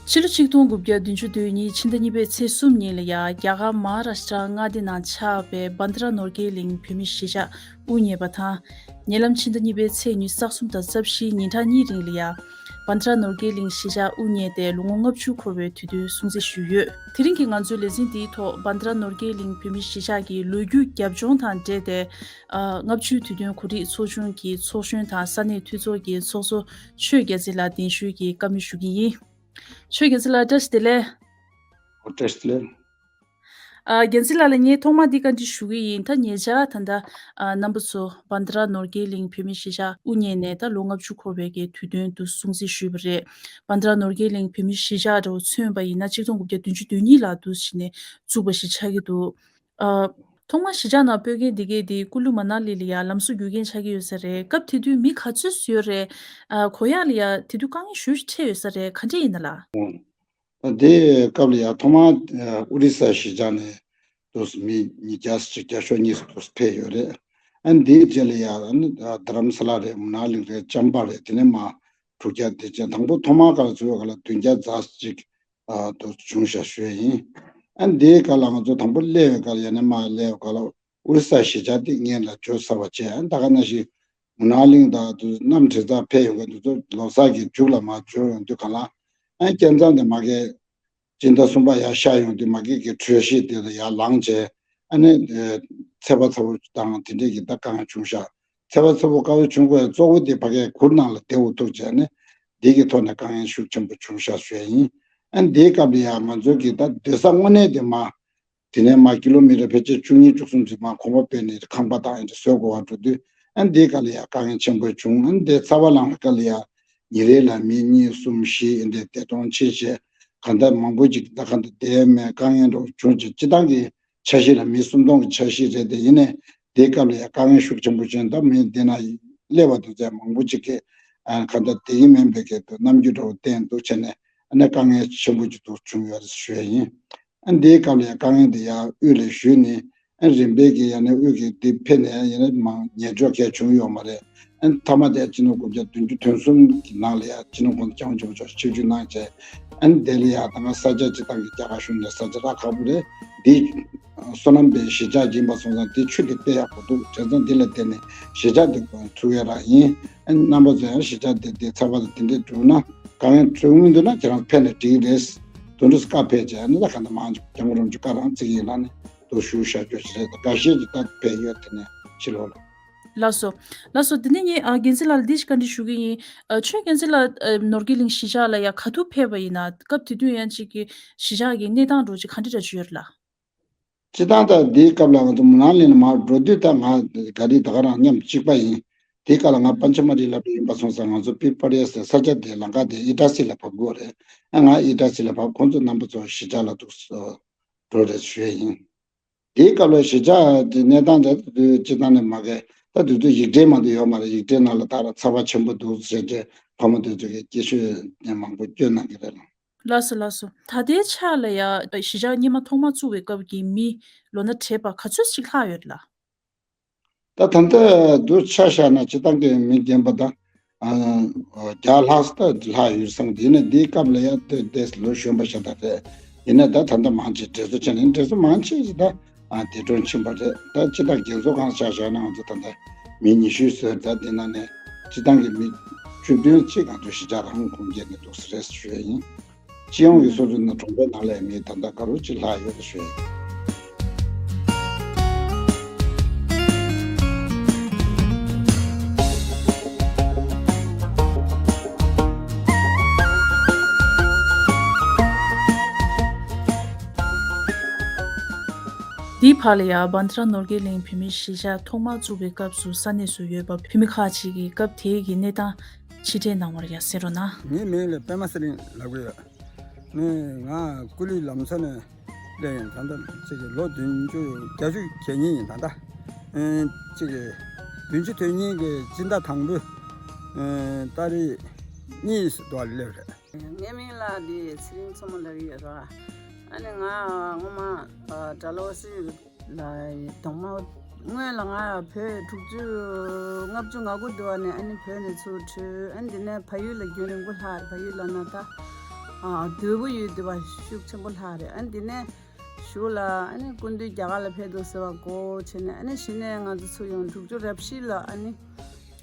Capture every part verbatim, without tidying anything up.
ཕྱི་ལོ་ཆིག་སྟོང་དགུ་བརྒྱ་བདུན་ཅུ་དོན་གཉིས་ཕྱི་ཟླ་གཉིས་པའི་ཚེས་གསུམ་ཉིན་ལ་ཡ། རྒྱ་གར་མ་ཧཱ་རཱ་ཤི་ཏྲ་མངའ་སྡེ་ནང་ཆགས་པའི་བྷན་དྲ་ནོར་གྱི་གླིང་བོད་མི་གཞིས་ཆགས་དབུ་བརྙེས་པ་དང་། ཉེ་ལམ་ཕྱི་ཟླ་གཉིས་པའི་ཚེས་ཉི་ཤུ་རྩ་གསུམ་དང་རྩ་བཞི་ཉིན་གྲངས་གཉིས་རིང་ལ་ཡ། བྷན་དྲ་ནོར་གྱི་གླིང་གཞིས་ཆགས་དབུ་བརྙེས་ཏེ་ལོ་ངོ་ལྔ་བཅུ་འཁོར་བའི་དུས་སྟོན་སྲུང་བརྩི་ཞུས་ཡོད། དེ་རིང་གི་ང་ཚོའི་ལེ་ཚན་འདིའི་ཐོག་བྷན་དྲ་ནོར་གྱི་གླིང་བོད་མི་གཞིས་ཆགས་ཀྱི་ལོ་རྒྱུས་རྒྱབ་ལྗོངས་དང་འབྲེལ་ཏེ། ཨ། ལྔ་བཅུའི་དུས་སྟོན་གོ་སྒྲིག་ཚོགས་ཆུང་གི་ཚོགས་གཞོན་དང་ས་གནས་འཐུས་ཚོགས་ཀྱི་ཚོགས་གཙོ་ཆོས་རྒྱལ་མཚན་ལགས་གདན་ཞུས་ཀྱིས་བཀའ་མོལ་ཞུ་གི་ཡིན། ཆོས་རྒྱལ་མཚན་ལགས་བཀྲ་ཤིས་བདེ་ལེགས། ཨོ། བཀྲ་ཤིས་བདེ་ལེགས། ཨ། རྒྱལ་མཚན་ལགས་ལ་ངས་ཐོག་མར་འདི་བཀའ་འདྲི་ཞུ་གི་ཡིན། ད་ཉེ་ཆར་ད་ལྟ། ཨ། རྣམ་པ་ཚོ་བྷན་དྲ་ནོར་གྱི་གླིང་བོད་མི་གཞིས་ཆགས་དབུ་བརྙེས་ནས་ད་ལོ་ལྔ་བཅུ་འཁོར་བའི་གི་དུས་སྟོན་དུ་སྲུང་བརྩི་ཞུས་པ་རེད། བྷན་དྲ་ནོར་གྱི་གླིང་བོད་མི་གཞིས་ཆགས་འདྲ་བོ་མཚོན་པ་ཡིན་ན་ཆིག་སྟོང་དགུ་བརྒྱ་བདུན་ཅུ་དོན་གཉིས་ལ་འདུག་བྱས་ནས་བཙུགས་པ་ཞིག་ཆགས་ཀྱི་འདུག་ཨ། ཐོག་མར་གཞིས་ཆགས་ནང་སྤོ་མཁན་འདི་གས་འདི་ཀུ་ལུ་མ་ན་ལི་ལ་ཡ་ལམ་བཟོ་རྒྱུ་རྐྱེན་ཆགས་ཀྱི་ཡོད་ས་རེད། སྐབས་དེ་དུས་མི་ག་ཚོད་ཡོད་རེད། ཨ། གོ་ཡག་ལ་ཡ་དེ་དུས་དཀའ་ངལ་ཞེ་པོ་ཅིག་འཕྲད་ཡོད་ས་རེད། ག་འདྲ་ཡིན་ན་ལགས། ཨོ། ད་དེའི་སྐབས་ལ་ཡ་ཐོག་མར་ཨ་ཨོ་རི་ས་གཞིས་ཆགས་ནས་དུས་མི་ཉིས་བརྒྱ་ཅིག་བརྒྱ་ཤོག་གཉིས་སུ་དུས་ཕེབས་ཡོད་རེད། ཨ་ནི་དེའི་རྗེས་ལ་ཡ་ཨ་ནི་རྡ་རམ་ས་ལ་རེད། མུ་ན་ལི་རེད། ཅམ་པ་རེད། དེ་ནས་མར་དྲུག་བརྒྱ་དེ་བྱས་དང་པོ་ཐོག་མར་ག་ལ་ཚུད་པའི་སྐབས་ལ་བདུན་བརྒྱ་ཙམ་ཅིག་ཨ་དུ་བྱུང་ཤག་ཞུ་ཡ་ཡིན། ཨ་ནི་དེའི་སྐབས་ལ་ང་ཚོ་དང་པོ་སླེབས་པའི་སྐབས་ལ་ཡ་ནས་མར་སླེབས་པའི་སྐབས་ལ་ཨོ་རི་ས་གཞིས་ཆགས་དེ་སྔོན་ལ་འབྱོར་ཚར་བ་བྱས། ཨ་ནི་ད་ག་ནང་བཞིན་མུ་ན་གླིང་དང་དུ་གནམ་བྲེལ་ཚར་ཕེབས་ཡོང་མཁན་དེ་ཚོ་ལོ་གསར་གྱི་མཇུག་ལ་མར་འབྱོར་ཡོང་དུས་སྒང་ལ། ཨ་ནི་སྐྱེམས་ཚང་དེ་མ་གི་སྤྱི་ཟླ་གསུམ་པ་ཡར་ཤར་ཡོང་དུས་མ་གི་གི་གྲོས་གཞི་དེ་ལ་ཡར་ལངས་བྱས། ཨ་ནི་ཚད་པ་ཚ་པོ་དང་དེ་འདྲས་ཀྱི་ད་དཀའ་ངལ་བྱུང་ཤག་ཚད་པ་ཚ་པོ་དཀའ་བོ་བྱུང་དགོས་གཙོ་བོ་དེ་ཕ་གིའི་གུར་ནང་ལ་བསྡད་འུ་ཐུག་བྱས་ནས་འདི་གི་ཐོག་ནས་དཀའ་ངལ་ཤུགས་ཆེན་པོ་བྱུང་ཤག་ཞུ་ཡ་ཡིན། ཨ་ནི་འདིའི་སྐབས་ལ་ཡང་ང་ཚོ་གི་ད་སྡོད་ས་དངོས་གནས་དེ་མར་དེ་ནས་མར་ཀི་ལོ་མི་ཊར་ཕལ་ཆེར་བཅུ་གཉིས་བཅུ་གསུམ་ཙམ་མར་གོམ་པ་སྤོས་ནས་ཁང་པ་དང་ཨེ་འདྲ་བཟོ་དགོས་པ་འགྲོ་དུས། ཨ་ནི་འདིའི་སྐབས་ལ་ཡང་དཀའ་ངལ་ཆེན་པོ་བྱུང་། ཨ་ནི་འདི་ཚ་བ་ལངས་པའི་སྐབས་ལ་ཡང་ཉིན་རེ་ལ་མི་གཉིས་གསུམ་བཞི་ཨེ་འདྲ་བདེ་ཐང་ཕྱིན་བྱས་གང་ལྟར་མང་པོ་ཅིག་ད་གང་ལྟར་བསྡད་མེད། དཀའ་ངལ་འདྲ་བོ་བྱུང་བྱས་སྤྱི་བཏང་གི་འཆར་གཞི་ལ་མི་སུམ་སྟོང་གི་འཆར་གཞི་རེད་དེ། ཡིན་ནའི་དེའི་སྐབས་ལ་ཡང་དཀའ་ངལ་ཤུགས་ཆེན་པོ་བྱུང་། ད་མི་འདི་ན་སླེབས་པ་དེ་ཚོ་མང་པོ་ཅིག་གིས་ཨ་གང་ལྟར་བསྡད་ཀྱི་མིན་པའི་སྐད་དུ་རྣམ་འགྱུར་འདྲ་བོ་བསྟན་འདུག་བྱས་ནས། ཨ་ནི་དཀའ་ངལ་ཆེན་པོ་ཅིག་ཏུ་བྱུང་ཡོད་རེད་ཞུ་ཡ་ཡིན། ཨ་འདིའི་སྐབས་ལ་ཡང་དཀའ་ངལ་འདི་ཡང་དབུས་ལ་ཞུས་ནས། ཨ་རིམ་པས་ཀྱི་ཡང་ནས་དབུས་ཀྱི་འདི་ཕེབས་ནས་ཡང་ན་མང་ཉེས་འཇོག་གས་བྱུང་ཡོད་མ་རེད། ཨ་མཐའ་མ་དེ་སྤྱི་ནོར་དགུ་བརྒྱ་བདུན་ཅུ་དོན་གསུམ་གྱི་ནང་ལ་ཡང་སྤྱི་ནོར་༸གོང་ས་༸སྐྱབས་མགོན་ཆེན་པོ་མཆོག་ཆིབས་བསྒྱུར་གནང་བྱས། ཨ་ནི་དེ་ལ་ཡང་ད་ང་ས་ཆ་སྤྱི་བཏང་གི་རྒྱ་གར་གཞུང་ནས་ས་ཆ་རག་ཁག་པོ་རེད། འདི་སོ་ནམ་པའི་གཞིས་ཆགས་ཡིན་པ་སོང་ཙང་འདི་ཆུ་དེ་དཔེ་ཡག་པོ་འདུག་བྱས་ཙང་འདི་ལ་བརྟེན་ནས་གཞིས་ཆགས་འདི་ཚུགས་ཡ་རག་ཡིན། ཨ་ནི་རྣམ་པ་ཚོ་ཡང་གཞིས་ཆགས་འདི་འདི་ཚགས་པར་དང་དེ་འདྲས་བསྒྲུབས་ན་དཀའ་ངལ་འཕྲད་མི་འདུག་ན་ཁྱེད་རང་ཕེབས་ནས་འགྲིག་གི་རེད། དོན་དུ་བཀའ་ཕེབས་བྱས། ཨ་ནི་ད་ག་འདྲ་མང་ཅིག་སྐྱབས་མགོན་རིན་པོ་ཆེ་བཀའ་རང་བརྩི་གི་ཡིན་ལ་ནི། དུ་ཞུ་བཞག་རྒྱུ་ཞིག་རེད། འགའ་ཤས་ཀྱིས་ད་ཕེབས་ཡོད། དེ་ནས་ཕྱི་ལོགས་ལ། ལགས་སོ། ལགས་སོ། དེ་ནས་ངས་ཨ་རྒྱལ་མཚན་ལགས་ལ་འདི་ཞིག་བཀའ་འདྲི་ཞུ་གི་ཡིན། ཨ་ཆོས་རྒྱལ་མཚན་ལགས་ཨ་ནོར་གྱི་གླིང་གཞིས་ཆགས་ལ་ཡ་ག་དུས་ཕེབས་པ་ཡིན་ན། སྐབས་དེ་དུས་ཡང་ཅིག་གི་གཞིས་ཆགས་ཀྱི་གནས་སྟངས་འདྲ་ཅིག་ག་འདྲ་འདྲ་ཅིག་ཡོད་རེད་ལགས། སྤྱིར་བཏང་ད་འདིའི་སྐབས་ལ་ང་ཚོ་མུ་ན་ལི་ནས་མར་འགྲོ་དུས་ད་ང་ག་རེ་ད་ག་རང་མཉམ་གཅིག་པ་ཡིན། དེའི་སྐབས་ལ་ང་པཎ་ཆེན་མ་རི་ལབ་ཡིན་པ་སོང་ཙང་ང་ཚོ་པི་པ་རི་ཡ་ཟེར་ས་ཆ་དེ་ལམ་ཁ་དེ་ཨི་ཏྲ་སི་ལ་བབས་དགོས་རེད། ཨ་ང་ཨི་ཏྲ་སི་ལ་བབས། ཁོང་ཚོ་རྣམ་པ་ཚོ་གཞིས་ཆགས་ལ་འདུག་སེ་འགྲོ་རེད་ཞུ་ཡ་ཡིན། དེའི་སྐབས་ལ་གཞིས་ཆགས་ཀྱི་གནས་སྟངས་དེ་དུས་སྤྱིར་བཏང་ནས་མ་གི་ད་དུས་ཚོད་ཡིག་ཕྲེང་མ་གཏོགས་ཡོད་མ་རེད། ཡིག་ཕྲེང་ནང་ལ་ད་ར་ཚ་བ་ཆེན་པོ་འདུག་ཟེར་ཏེ་ཕ་མ་དེ་ཚོ་གིས་སྐད་ཤོད་ནས་མང་པོ་བསྐྱོན་གནང་གི་རེད་ལ། ལགས་སོ་ལགས་སོ། ད་ལྟའི་ཆ་ལ་ཡ་གཞིས་ཆགས་སྔོན་མ་ཐོག་མ་བཙུགས་པའི་སྐབས་ཀྱི་མི་ལོ་ན་བགྲེས་པ་ག་ཚོད་ཅིག་ལྷག་ཡོད་རེད་ལགས། ད་ད་ལྟ་དུ་ཆ་བཞག་ན་སྤྱིར་བཏང་གི་མི་རྒན་པ་ད་ཨ་བརྒྱ་ལྷག་ཙམ་ལྷག་ཡོད་བསམ་གི། ཡིན་ན་འདིའི་སྐབས་ལ་ཡ་དེ་དེ་ལོ་གཞོན་པ་ཤ་སྟག་རེད། ཡིན་ན་ད་ད་ལྟ་མང་ཆེ་བགྲེས་གསོ་བྱས་ནས་བགྲེས་གསོ་མང་ཆེ་ཞིག་ད་ཨ་འདས་གྲོངས་ཕྱིན་པ་རེད། ད་སྤྱིར་བཏང་རྒན་གསོ་ཁང་ཆ་བཞག་ན་ང་ཚོ་ད་ལྟ་མི་ཉི་ཤུ་ཙམ། ད་འདི་ནང་ནས་སྤྱིར་བཏང་གི་མི་བཅུ་བདུན་ཅིག་ང་ཚོ་གཞིས་ཆགས་རང་ཁོངས་བརྒྱུད་ནས་འདུག་ས་རེད་ཞུ་ཡ་ཡིན། སྤྱི་ཡོངས་ཀྱི་སོ་སོའི་ནང་གྲོང་པའི་ནང་ལ་མི་ད་ལྟ་ག་རོ་ཅིག་ལྷག་ཡོད་ཞུ། འདིའི་བར་ལ་ཡང་བྷན་དྷ་ར་ནོར་གྱི་གླིང་བོད་མིའི་གཞིས་ཆགས་ཐོག་མར་བཙུགས་པའི་སྐབས་སུ་ས་གནས་སུ་ཡོད་པ་བོད་མི་ཁག་ཅིག་གིས་སྐབས་དེའི་གི་གནས་སྟངས་ཕྱིར་དྲན་གནང་བར་ཡང་གསན་རོགས་གནང་། ངའི་མིང་ལ་པད་མ་ཚེ་རིང་ལབ་ཀྱི་ཡོད། ནི་ང་ཀུ་ལི་ལམ་ས་ནས་སླེབས་ཡིན། ད་ལྟ་ཅིག་གི་ལོ་བདུན་ཅུ་བརྒྱད་ཅུ་གྱ་གཉིས་ཡིན། ད་ལྟ་ཨེ་ཅིག་གི་བདུན་ཅུ་དོན་གཉིས་ཀྱི་སྤྱི་ཟླ་དང་པོའི་ཨེ་ཏ་རིག་གཉིས་སུ་དུ་བ་སླེབས་རེད། ངའི་མིང་ལ་འདི་ཚེ་རིང་མཚོ་མོ་ལབ་ཀྱི་ཡོད་ར། ཨ་ནི་ང་སྔོན་མ་ཨ་ཌལ་ཧོ་སི་ལ་གདོང་མ་སྔོན་ལ་ང་བོད་དྲུག་ཅུ་ལྔ་བཅུ་ང་དགུ་དུ་བ་ནས་ཨ་ནི་བོད་ནས་ཚུར་བྲོས། ཨ་ནི་འདི་ནས་ཕ་ཡུལ་ལ་རྒྱུན་རིང་པོ་ལྷག་རེད། ཕ་ཡུལ་ལ་ན་ད་ ཨ་དོལ་པོ་ཡོད་འདུག་པ། ཤུགས་ཆེན་པོ་ལྷག་རེད། ཨ་ནི་དེ་ནས་གཞུག་ལ་ཨ་ནི་སྐུ་མདུན་རྒྱ་གར་ལ་ཕེབས་འདུག་ཟེར་བ་གོ་བྱས་ནས། ཨ་ནི་གཞི་ནས་ང་ཚོ་ཚུར་ཡོང་དྲུག་ཅུ་རེ་བཞི་ལ་ཨ་ནི་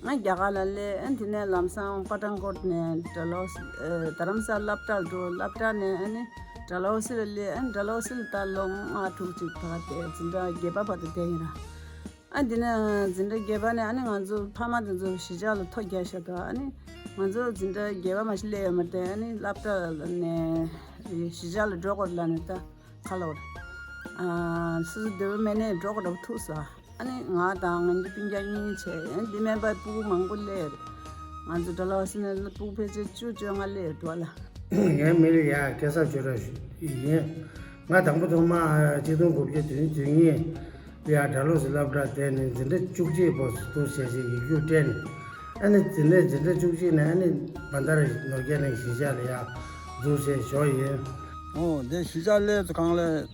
ང་རྒྱ་གར་ལ་སླེབས། ཨ་ནི་དེ་ནས་ལམ་སང་པ་ཏན་ཀོཊ་ནས་ཌལ་ཧོ་སི་ཨ་རྡ་རམ་ས་ལ་སློབ་གྲྭར་འགྲོ། སློབ་གྲྭ་ནས་ཨ་ནི་ཌལ་ཧོ་སི་ལ་སླེབས། ཨ་ནི་ཌལ་ཧོ་སི་ལ་ད་ལོ་ལྔ་དྲུག་ཅིག་ཕ་ག་བསྡད། འཛིན་གྲྭ་བརྒྱད་པ་བར་དུ་བསྡད་ཡིན་ར། ཨ་འདི་ནས་འཛིན་གྲྭ་བརྒྱད་པ་ནས་ཨ་ནི་ང་ཚོ་ཕ་མ་དེ་ཚོ་གཞིས་ཆགས་ལ་ཐོ་བརྒྱབ་བཞག་འདུག་ཨ་ནི་ང་ཚོ་འཛིན་གྲྭ་བརྒྱད་པ་མ་གཞི་སླེབས་ཡོད་མ་རེད། ཨ་ནི་སློབ་གྲྭ་ནས་གཞིས་ཆགས་ལ་འགྲོ་དགོས་ལབ་ནས། ད་ཁ་ལོ་རེད། ཨ་སོ་སོ་སྡོད་པ་མེད་ནས་འགྲོ་དགོས་འདྲ་པོ་ཐུག་སོང་། ཨ་ནི་ང་དང་ང་གཉིས་སྤུན་ཀྱག་གཉིས་བྱས། ཨ་ནི་འདི་མིན་པར་སྤུ་གུ་མང་པོ་སླེབས་རེད། ང་ཚོ་ཌལ་ཧོ་སི་ནས་སྤུ་གུ་ཕལ་ཆེར་བཅུ་བཅོ་ལྔ་སླེབས་འགྲོ་ལ། ངའི་མིང་ལ་ཡ་སྐལ་བཟང་ཆོས་གྲགས་ཡིན། ང་དང་པོ་ཐོག་མ་གཅིག་སྟོང་དགུ་བརྒྱ་དོན་བདུན་ཉིན་ཡ་ཌལ་ཧོ་སི་སློབ་གྲྭ་དེ་ནས་འཛིན་གྲྭ་བཅུ་གཅིག་པོ་འདུག་ཟེར་ཞིག་ཡིག་རྒྱུགས་སྤྲད་ནས། ཨ་ནི་འཛིན་གྲྭ་འཛིན་གྲྭ་བཅུ་གཅིག་ནས་ཨ་ནི་བན་དྷ་ར་ནོར་རྒྱ་གླིང་གཞིས་ཆགས་ལ་ཡ་འདུག་ཟེར་ཞོག་ཡིན། ཨོ་དེ་གཞིས་ཆགས་སླེབས་ཚུལ་གང་ལས་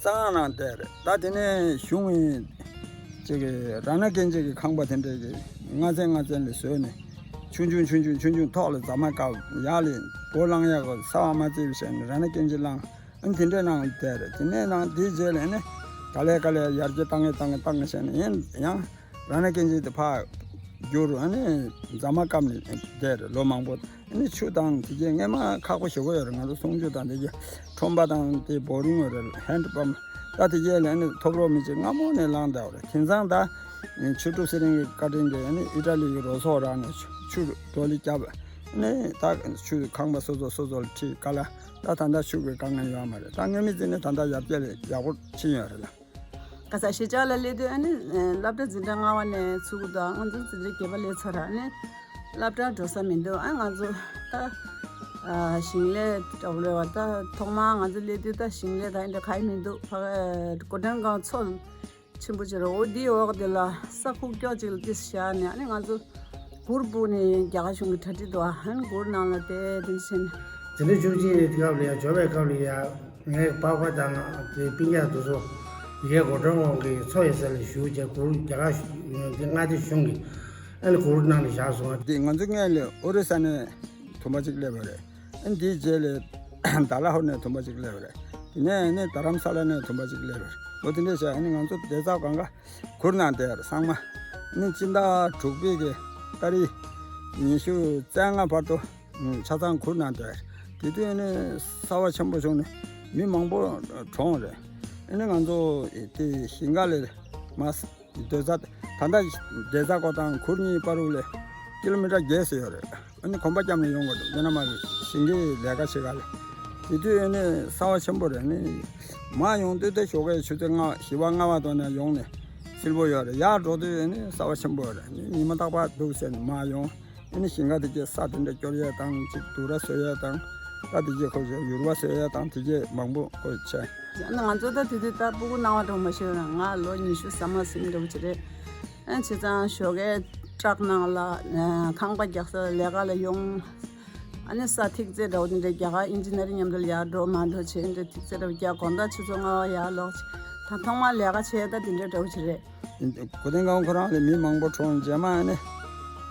གཙང་ནང་བསྡད་རེད། ད་དེ་ནས་གཞུང་གི་ཅིག་གི་ར་ན་ཀན་ཅི་གི་ཁང་པ་དེ་འདྲས་ཀྱི་ལྔ་ཚན་ལྔ་ཚན་ལ་བཟོས་ནས། ཆུང་ཆུང་ཆུང་ཆུང་ཆུང་ཆུང་ཐོག་ལ་རྫ་མ་བཀབ། ཡར་ལ་སྦོ་ལངས་ཡག་གི་ས་བ་མ་བརྩིགས་པ་བྱས་ནས་ར་ན་ཀན་ཅི་བླངས། ཨ་ནི་དེ་འདྲས་ནང་བསྡད་རེད། དེ་ནས་ནང་དེའི་རྗེས་ལ་ནི་ག་ལེ་ག་ལེ་ཡར་རྒྱས་བཏང་གི་བཏང་གི་བཏང་གི་བྱས་ནས། ཡིན་ཡང་ར་ན་ཀན་ཅི་དེ་ཕར་བསྒྱུར། ཨ་ནི་རྫ་མ་བཀབ་ནས་བསྡད་རེད་ལོ་མང་པོ། ཨ་ནི་ཆུ་དང་དེ་གས་སྔས་མ་ཁག་པོ་ཞེ་པོ་ཡོད་རེད། ང་ཚོ་སྲུང་ཆུ་དང་དེ་གས་ཁྲོན་པ་དང་དེ་བོ་རིང་ཡོད་རེད། ཧེན་ཌི་པམ་ད་དེ་གས་ལ་ཨ་ནི་ཐོབ་རོགས་མི་བྱེད། སྔ་མོ་ནས་བླངས་བསྡད་པ་རེད། དེང་སང་ད་ཆོས་གྲུབ་ཚེ་རིང་གི་བཀའ་དྲིན་གྱིས་ཨ་ནི་ཨི་ཊ་ལི་ཡི་རོ་ཚོགས་རག་ནས་ཆུ་ཆུ་བྲོ་ལི་བརྒྱབ། ཨ་ནི་ད་ཆུ་ཁང་པ་སོ་སོ་སོ་སོ་ལ་ཁྲིད་ག་ལ། ད་ད་ལྟ་ཆུ་གི་དཀའ་ངལ་ཡོད་མ་རེད། ད་སྔོན་མའི་ཚེ་ནས་ད་ལྟ་ཡར་རྒྱས་ལ་ཡག་པོ་ཕྱིན་ཡོད་རེད་ལ། ག་ས་གཞིས་ཆགས་ལ་སླེབས་དུས་ཨ་ནི་སློབ་གྲྭ་འཛིན་གྲྭ་ལྔ་པ་ནས་ཚུགས་འདུག་ང་ཚོ་འཛིན་གྲྭ་བརྒྱད་པ་སླེབས་ཚར། ཨ་ནི་སློབ་གྲྭར་འགྲོ་ས་མི་འདུག་ཨ་ང་ཚོ་ད་ཨ་ཞིང་ལས་འདྲ་པོ་རེད་པ། ད་ཐོག་མར་ང་ཚོ་སླེབས་དུས་ད་ཞིང་ལས་ད་ཨེ་འདྲ་གང་ཡང་མི་འདུག་ཕ་གི་སྒོ་ཕྲེང་སྒང་མཚོ་ཆེན་པོ་ཅིག་རེད། འོ་འདིའི་འོག་དེ་ལ་ས་ཁུག་ཀྱོག་ཅིག་ལ་ཏོག་ཙམ་བཞག་ནས། ཨ་ནི་ང་ཚོ་གུར་སྤུག་ནས་རྒྱ་གར་གཞུང་གི་གྲ་སྒྲིག་འདུག་ཨ་ནི་གུར་ནང་ལ་བསྡད་དེ་བྱས་ནས། དེ་འདྲ་བཅུ་གཅིག་ནས་དེ་སྐབས་ལ་ཡ་འབྱོར་བའི་སྐབས་ལ་ཡ། ངའི་པགས་པ་དང་དེ་སྤུན་ཀྱག་དེ་ཚོ་ཡ་གི་སྒོ་ཕྲེང་སྒང་གི་མཚོ་ཡོད་ས་ལ་བཞུགས་བྱས། གུར་རྒྱ་གར་གཞུང་དེ་མངའ་སྡེ་གཞུང་གི་ཨ་ནི་གུར་ནང་ལ་བཞག་སོང་། དེ་ང་ཚོ་སྔོན་ལ་ཨོ་རི་ས་ནས་དུམ་པ་གཅིག་སླེབས་པ་རེད། ཨ་ནི་དེའི་རྗེས་ལ་དཱ་ལ་ཧོར་ནས་དུམ་པ་གཅིག་སླེབས་པ་རེད། དེ་ནས་ཨ་ནི་རྡ་རམ་ས་ལ་ནས་དུམ་པ་གཅིག་སླེབས་པ་རེད། ལོ་དེ་འདྲས་བྱས། ཨ་ནི་ང་ཚོ་བསྡད་ས་སྒང་ག་གུར་ནང་བསྡད་རེད་ཚང་མ། ཨ་ནི་སྤྱི་ཟླ་དྲུག་པའི་གི་ཏ་རིག་ཉི་ཤུ་རྩ་ལྔ་བར་དུ་ཆ་ཚང་གུར་ནང་བསྡད་རེད། དེ་དུས་ཨ་ནི་ས་བ་ཆེན་པོ་བྱུང་ནས་མི་མང་པོ་གྲོངས་རེད། ཨ་ནི་ང་ཚོ་དེ་ཞིང་ཁ་ལ་མ་སྡོད་ས། ད་ལྟ་བསྡད་ས་ཁོ་དང་གུར་གཉིས་བར་དུ་ལ་ཀི་ལོ་མི་ཊར་བརྒྱད་ཙམ་ཡོད་རེད། ཨ་ནི་གོམ་པ་བརྒྱབ་ནས་ཡོང་དགོས་འདུག་དེ་ན་མ་ཞིང་གི་ལས་ཀ་བྱེད་ག་ལ། དེ་དུས་ཨ་ནི་ས་བ་ཆེན་པོ་རེད། ཨ་ནི་མར་ཡོང་དུས་དེ་ཞོགས་ཀའི་ཆུ་ཚོད་ལྔ། བཞི་པ་ལྔ་པ་དེ་ནས་ཡོང་ནས་བསིལ་པོ་ཡོད་རེད། ཡར་འགྲོ་དུས་ཨ་ནི་ས་བ་ཆེན་པོ་རེད། ཨ་ནི་ཉི་མ་རྟག་པར་འདུག་ཟེར་ནས་མར་ཡོང་། ཨ་ནི་ཞིང་ཁ་དེ་གས་ས་དེ་འདྲ་སྐྱོར་ཡས་དང་། ཅིག་དུག་ར་བཟོ་ཡས་དང་། ད་དེ་གས་ཁོ་ཚོས་ཡུར་བ་བཟོ་ཡས་དང་། དེ་གས་མང་པོ་ཁོ་བྱས། ཨ་ནི་ང་ཚོ་ད་དེ་དུས་ད་སྤུ་གུ་སྣང་བ་འདྲ་པོ་མ་ཤེས་ར། ང་ལོ་ཉི་ཤུ་ཟ་མ་ཟིན་འདྲ་པོ་ཅིག་རེད། ཨ་ནི་བྱས་ཙང་ཞོགས་ཀའི་ཊག་ནང་ལ་ཁང་པ་རྒྱག་ས་ལས་ཀ་ལ་ཡོང་། ཨ་ནི་ས་ཐིག་ཚད་འདྲ་པོ་དེ་འདྲ་རྒྱག་ག་ཨིན་ཇི་ནི་ཡར་མཉམ་དུ་ལ་ཡར་འགྲོ་མར་འགྲོ་བྱས། འདྲ་ཐིག་ཚད་འདྲ་པོ་རྒྱག་དགོང་དག་ཆུ་ཚོད་ལྔ་པ་ཡར་ལོག་བྱས། ད་ཐོག་མར་ལས་ཀ་བྱས་ད་དེ་འདྲ་འདྲ་པོ་ཅིག་རེད། གོ་དན་སྒང་ཁོ་རང་ལ་མི་མང་པོ་གྲོངས། རྗེས་མ་ཨ་ནི་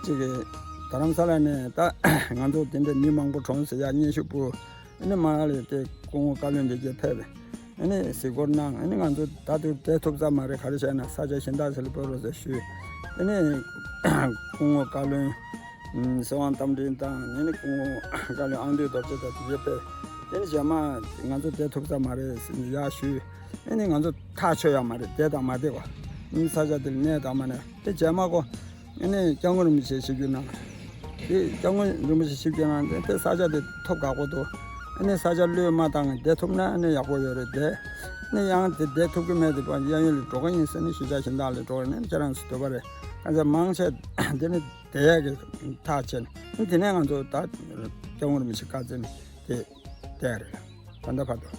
ཅིག་གི་རྡ་རམ་ས་ལ་ནས་ད་ང་ཚོ་དེ་འདྲ་མི་མང་པོ་གྲོངས་ཟེར་ཡ་སྙན་ཞུ་ཕུལ། ཨ་ནི་མར་ལ་དེ་སྐུ་ངོ་བཀའ་བློན་དེ་གས་ཕེབས། ཨ་ནི་གཟིགས་སྐོར་གནང་། ཨ་ནི་ང་ཚོ་ད་དུང་བསྡད་ཐུབ་ས་མ་རེད། ག་རེ་བྱས་ན་ས་ཆ་གཞན་དག་ཅིག་ལ་སྤོ་རོགས་ཟེར་ཞུས། ཨ་ནི་སྐུ་ངོ་བཀའ་བློན་ཚེ་དབང་རྟ་མགྲིན་དང་། ཨ་ནི་སྐུ་ངོ་བཀའ་བློན་ཨང་འདུས་རྡོ་རྗེ་དང་དེ་གས་ཕེབས། ཨ་ནི་རྗེས་མ་ང་ཚོ་བསྡད་ཐུབ་ས་མ་རེད་ཟེར་ནས་ཡར་ཞུས། ཨ་ནི་ང་ཚོ་ཐག་ཆོད་ཡོད་མ་རེད། བསྡད་དང་མ་བསྡད་པ། ཨ་ནི་ས་ཆ་དེ་ལ་གནས་དང་མ་གནས། དེ་རྗེས་མ་ཁོ་ཨ་ནི་སྐྱབས་མགོན་རིན་པོ་ཆེ་ཆིབས་བསྒྱུར་གནང་། དེ་སྐྱབས་མགོན་རིན་པོ་ཆེ་ཆིབས་བསྒྱུར་གནང་སྟེ་དེ་ས་ཆ་དེ་ཐོབ་ཁག་པོ་འདུག་ཨ་ནི་ས་ཆ་བློས་མ་བཏང་བསྡད་ཐུབ་ན་ཨ་ནི་ཡག་པོ་ཡོད་རེད། དེ་ཨ་ནི་ཡང་དེ་བསྡད་ཐུབ་ཀྱི་མེད་དུས་གཡས་གཡོན་ལ་འགྲོ་གི་ཡིན་ཟེར་ནས་གཞིས་ཆགས་གཞན་དག་ལ་འགྲོ་གི་ནས་ཁྱེད་རང་ཚོ་སྡོད་པ་རེད། གང་ཟེར་མང་ཆེ་དེ་ནི་བསྡད་ཡག་གི་ཐག་བཅད་ནས། ཨ་ནི་དེ་ནས་ང་ཚོ་ད་སྐྱབས་མགོན་རིན་པོ་ཆེ་བཀའ་བརྩི་ནས་དེ་བསྡད་རེད། ད་ལྟ་བར་དུ།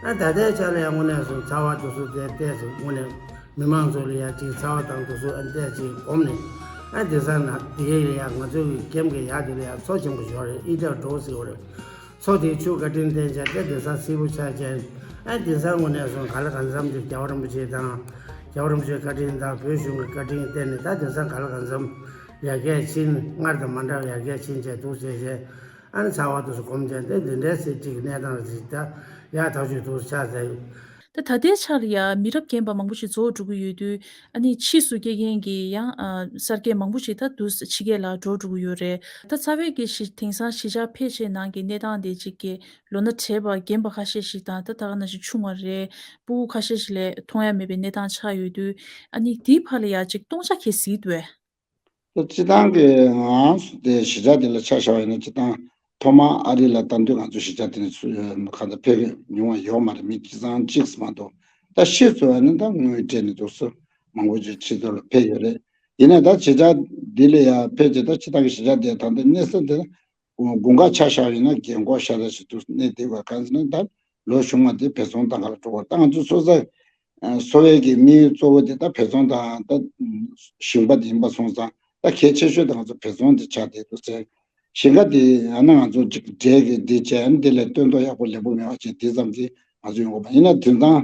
ཨ་ད་ལྟའི་ཆ་ལ་ཡང་དངོས་གནས་སོང་ཚ་བ་དེ་ཚོ་དེ་ཏོག་ཙམ་དངོས་གནས་མི་མང་ཚོ་ལ་ཡ་ཅིག་ཚ་བ་དང་དེ་ཚོ་ཨ་ཏོག་ཙམ་གོམས་ནས། ཨ་དེང་སང་ན་དེ་གའི་ལ་ཡ་ང་ཚོ་གི་ཀེམ་གི་ཡ་དེ་ལ་ཡ་མཚོ་ཆེན་པོ་ཞིག་ཡོད་རེད། ཨི་ཏྲ་འགྲོ་ཟེར་བ་རེད། མཚོ་དེའི་ཆུ་བཀའ་དྲིན་བརྟེན་བྱས་དེ་དེང་སང་བསིལ་པོ་ཆགས་བྱས། ཨ་དེང་སང་དངོས་གནས་སོང་ག་ལ་གང་འཚམ་ཅིག་རྒྱལ་བ་རིན་པོ་ཆེ་དང་། རྒྱལ་བ་རིན་པོ་ཆེའི་བཀའ་དྲིན་དང་བོད་གཞུང་གི་བཀའ་དྲིན་བརྟེན་ནས་ད་དེང་སང་ག་ལ་གང་འཚམ་ཡར་རྒྱས་ཕྱིན། སྔར་དང་མ་འདྲ་བ་ཡར་རྒྱས་ཕྱིན་བྱས་འདུག་ཟེར་བྱས། ཨ་ནི་ཚ་བ་དུས་སུ་གོམས་བྱས་ཏེ་འདི་འདྲའི་སྲིད་ཀྱི་གནས་སྟངས་ཤིག་ད་ཡག་ཐག་ཆོད་དུས་སུ་ཆགས་ཚར་ཡོད། ད་ད་ལྟའི་ཆར་ལ་ཡང་མི་རབས་རྒན་པ་མང་པོ་ཞིག་རྫོགས་འགྲོ་གི་ཡོད་དུས། ཨ་ནི་ཕྱིས་སུ་སྐྱེ་མཁན་གྱི་ཡང་ཨ་གསར་སྐྱེས་མང་པོ་ཞིག་ད་དུས་ཕྱི་རྒྱལ་ལ་འགྲོ་འགྲོ་གི་ཡོད་རེད། ད་རྩ་བའི་གི་གཞི་དེང་སང་གཞིས་ཆགས་ཕལ་ཆེར་ནང་གི་གནས་སྟངས་དེ་གཅིག་གི་ལོ་ན་བགྲེས་པ་རྒན་པ་ཁ་ཤས་ཤིག་དང་ད་ད་ག་ནང་བཞིན་ཆུང་བ་རེད། སྤུ་གུ་ཁ་ཤས་ཤིག་ལས་མཐོང་ཡ་མེད་པའི་གནས་སྟངས་ཆགས་ཡོད་དུས། ཨ་ནི་དེའི་བར་ལ་ཡང་གཅིག་སྟོང་ཆ་གས་གཟིགས་འདུག་གས། ད་སྤྱི་བཏང་གི་ང་རང་ཚོ་དེ་གཞིས་ཆགས་དེ་ལ་ཆ་བཞག་པ་ཡིན་ན་སྤྱི་བཏང་ཐོག་མར་ཨ་རི་ལ་ད་དུང་ང་ཚོ་གཞིས་ཆགས་དེ་ནས་ཚུར་གང་ལྟར་ཕེབས་མཁན་ཉུང་བ་ཡོད་མ་རེད། མི་ཁྲི་ཚང་གཅིག་མ་གཏོགས། ད་ཕྱིས་སུ་ཡིན་ན་ད་དངུལ་སྤྲད་ནས་འདུག་སེ་མང་པོ་ཅིག་ཕྱི་ཚོ་ལ་ཕེབས་ཡོད་རེད། ཡིན་ནའི་ད་གཞིས་ཆགས་འདི་ལ་ཡང་ཕེབས་རྗེས་ད་སྤྱི་བཏང་གི་གཞིས་ཆགས་དེ་ད་ལྟ་གནས་ས་དེ་དགུན་ཁ་ཆ་བཞག་ཡིན་ན་རྒན་འཁོགས་ཤ་སྟག་ཞིག་འདུག་གནས་བསྡད་དགོས། གང་ཟེར་ན་ད་ལོ་གཞུག་མ་དེ་བོད་ཚོང་ཏང་ཁ་ལ་འགྲོ་དགོས། ད་ང་ཚོ་སོ་སོ་ཨ་གསོ་བའི་གི་དམིགས་ཡུལ་གཙོ་བོ་དེ་ད་བོད་ཚོང་དང་ད་ཞིང་པ་དེ་ཡིན་པ་སོང་ཙང་ད་གལ་ཆེ་ཤོས་དེ་ང་ཚོ་བོད་ཚོང་དེ་ཆགས་བསྡད་འདུག་ཟེར། ཞིང་ཁ་དེ་ཨ་ན་ང་ཚོ་ཅིག་འབྲས་ཀྱི་འདི་བྱས་ཨ་ནི་དེ་ལས་སྟོན་ཐོག་ཡག་པོ་ལེགས་པོ་མེད་པ་བྱས་དེ་ཙམ་གྱིས་ང་ཚོ་ཡོང་གི་མ་ཡིན་ན་དོན་དང་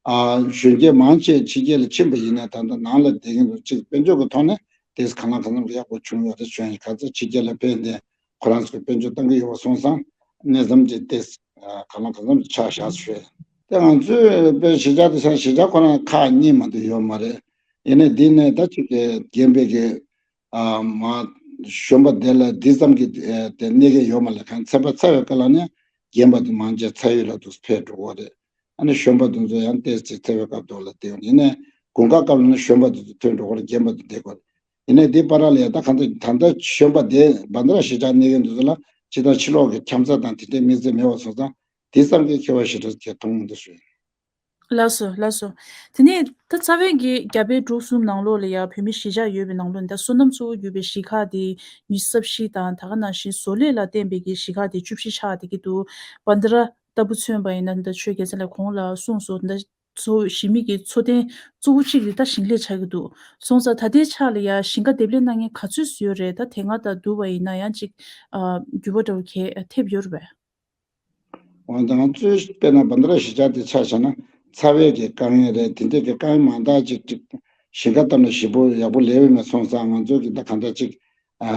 ཨ་གཞོན་སྐྱེས་མང་ཆེ་ཕྱི་རྒྱལ་ལ་ཕྱིན་པ་ཡིན་ན་ད་ལྟ་ནང་ལ་བསྡད་མཁན་ཚོ་ཅིག་དཔལ་འབྱོར་གྱི་ཐོག་ནས་དེ་གང་ལ་གང་འཚམ་ཡག་པོ་བྱུང་ཡོད་རེད། གཞོན་ག་ཚོད་ཕྱི་རྒྱལ་ལ་ཕེབས་ནས་ཁོ་རང་ཚོ་གི་དཔལ་འབྱོར་བཏང་གི་ཡོད་པ་སོང་ཙང་གནས་ཙམ་གྱི་ཏེ་གང་ལ་གང་འཚམ་ཆགས་བཞག་ཞུས། དེ་ང་ཚོའི་དཔེ་གཞིས་ཆགས་དེ་ཚང་གཞིས་ཆགས་ཁོ་རང་ཁག་གཉིས་མ་གཏོགས་ཡོད་མ་རེད། ཡིན་ནའི་འདི་ནས་ད་ཅིག་རྒན་པའི་གི་མ་གཞོན་པ་དེ་ལ་འདི་ཙམ་གྱི་དེ་གནས་མཁན་ཡོད་མ་རེད། གང་ཚད་པ་ཚ་བའི་སྐབས་ལ་ནི་རྒན་པ་དེ་མང་ཆེ་ཚ་ཡུལ་ལ་དུ་ཕེབས་འགྲོ་གི་རེད། ཨ་ནི་གཞོན་པ་དེ་ཚོ་ཡང་ཏོག་ཙམ་ཚ་བའི་སྐབས་དུ་ལ་བསྡད་ཡོང་། ཡིན་ནའི་དགུན་ཁ་སྐབས་ལ་ནི་གཞོན་པ་དེ་ཚོ་ཐོན་འགྲོ་གི་རེད། རྒན་པ་དེ་བསྡད་དགོས་རེད། ཡིན་ནའི་འདི་བར་ལ་ཡང་ད་གང་ལྟར་ད་ལྟ་གཞོན་པ་དེ་བན་དྷ་ར་གཞིས་ཆགས་གནས་མཁན་དེ་ཚོ་ལ་ཇི་ལྟར་ཕྱི་ལོགས་ཀྱི་ཁྱམས་རྩ་དང་དེ་འདྲའི་དམིགས་བརྩེ་མེད་པ་སོང་ཙང་དེ་ཙམ་གྱིས་ཁྱད་པར་ཞེ་དྲག་གི་མཐོང་མི་འདུག་ཞུ། ལགས་སོ་ལགས་སོ། དེ་ནས་ད་རྩ་བའི་གི་རྒྱ་བལ་འབྲུག་གསུམ་ནང་ལོགས་ལ་ཡང་བོད་མི་གཞིས་ཆགས་ཡོད་པའི་ནང་ལོགས་ནས་ད་སོ་ནམ་གཙོ་བོ་གྱུར་པའི་གཞིས་ཁག་དེ་ཉི་ཤུ་རྩ་བཞི་དང་ད་ག་ནང་བཞིན་བཟོ་ལས་ལ་བརྟེན་པའི་གི་གཞིས་ཁག་དེ་བཅུ་བཞི་ཆགས་བསྡད་ཀྱི་འདུག་བན་དྷ་ར་ལྟ་བུ་མཚོན་པ་ཡིན་ན་ད་ཆོས་རྒྱལ་མཚན་ལགས་གོང་ལ་གསུངས་སོང་། ད་གཙོ་བོ་གཞིས་མི་གི་འཚོ་རྟེན་གཙོ་བོ་གཅིག་དེ་ད་ཞིང་ལས་ཆགས་ཀྱི་འདུག་སོང་ཙང་ད་ལྟའི་ཆ་ལ་ཡང་ཞིང་ཁ་འདེབས་ལས་གནང་མཁན་ག་ཚོད་ཡོད་རེད། ད་དེ་སྔ་དང་བསྡུར་བ་ཡིན་ན་ཡང་ཅིག་ཨ་འགྱུར་བ་འདྲ་བོ་གས་ཐེབས་ཡོད་རེད་པས། འོན་ཏེ་ང་ཚོས་དཔེར་ན་བན་དྷ་ར་གཞིས་ཆགས་དེ་ཆ་བཞག་ན་ཚ་བའི་གི་དཀའ་ངལ་རེད། དེ་འདྲའི་གི་དཀའ་ངལ་མང་དག་ཅིག་ཅིག་ཞིང་ཁ་བཏབ་ན་ཞིབ་པོ་ཡག་པོ་ལས་འོས་མེད་སོང་ཙང་ང་ཚོ་གི་ད་གང་འདྲ་ཅིག་ཨ་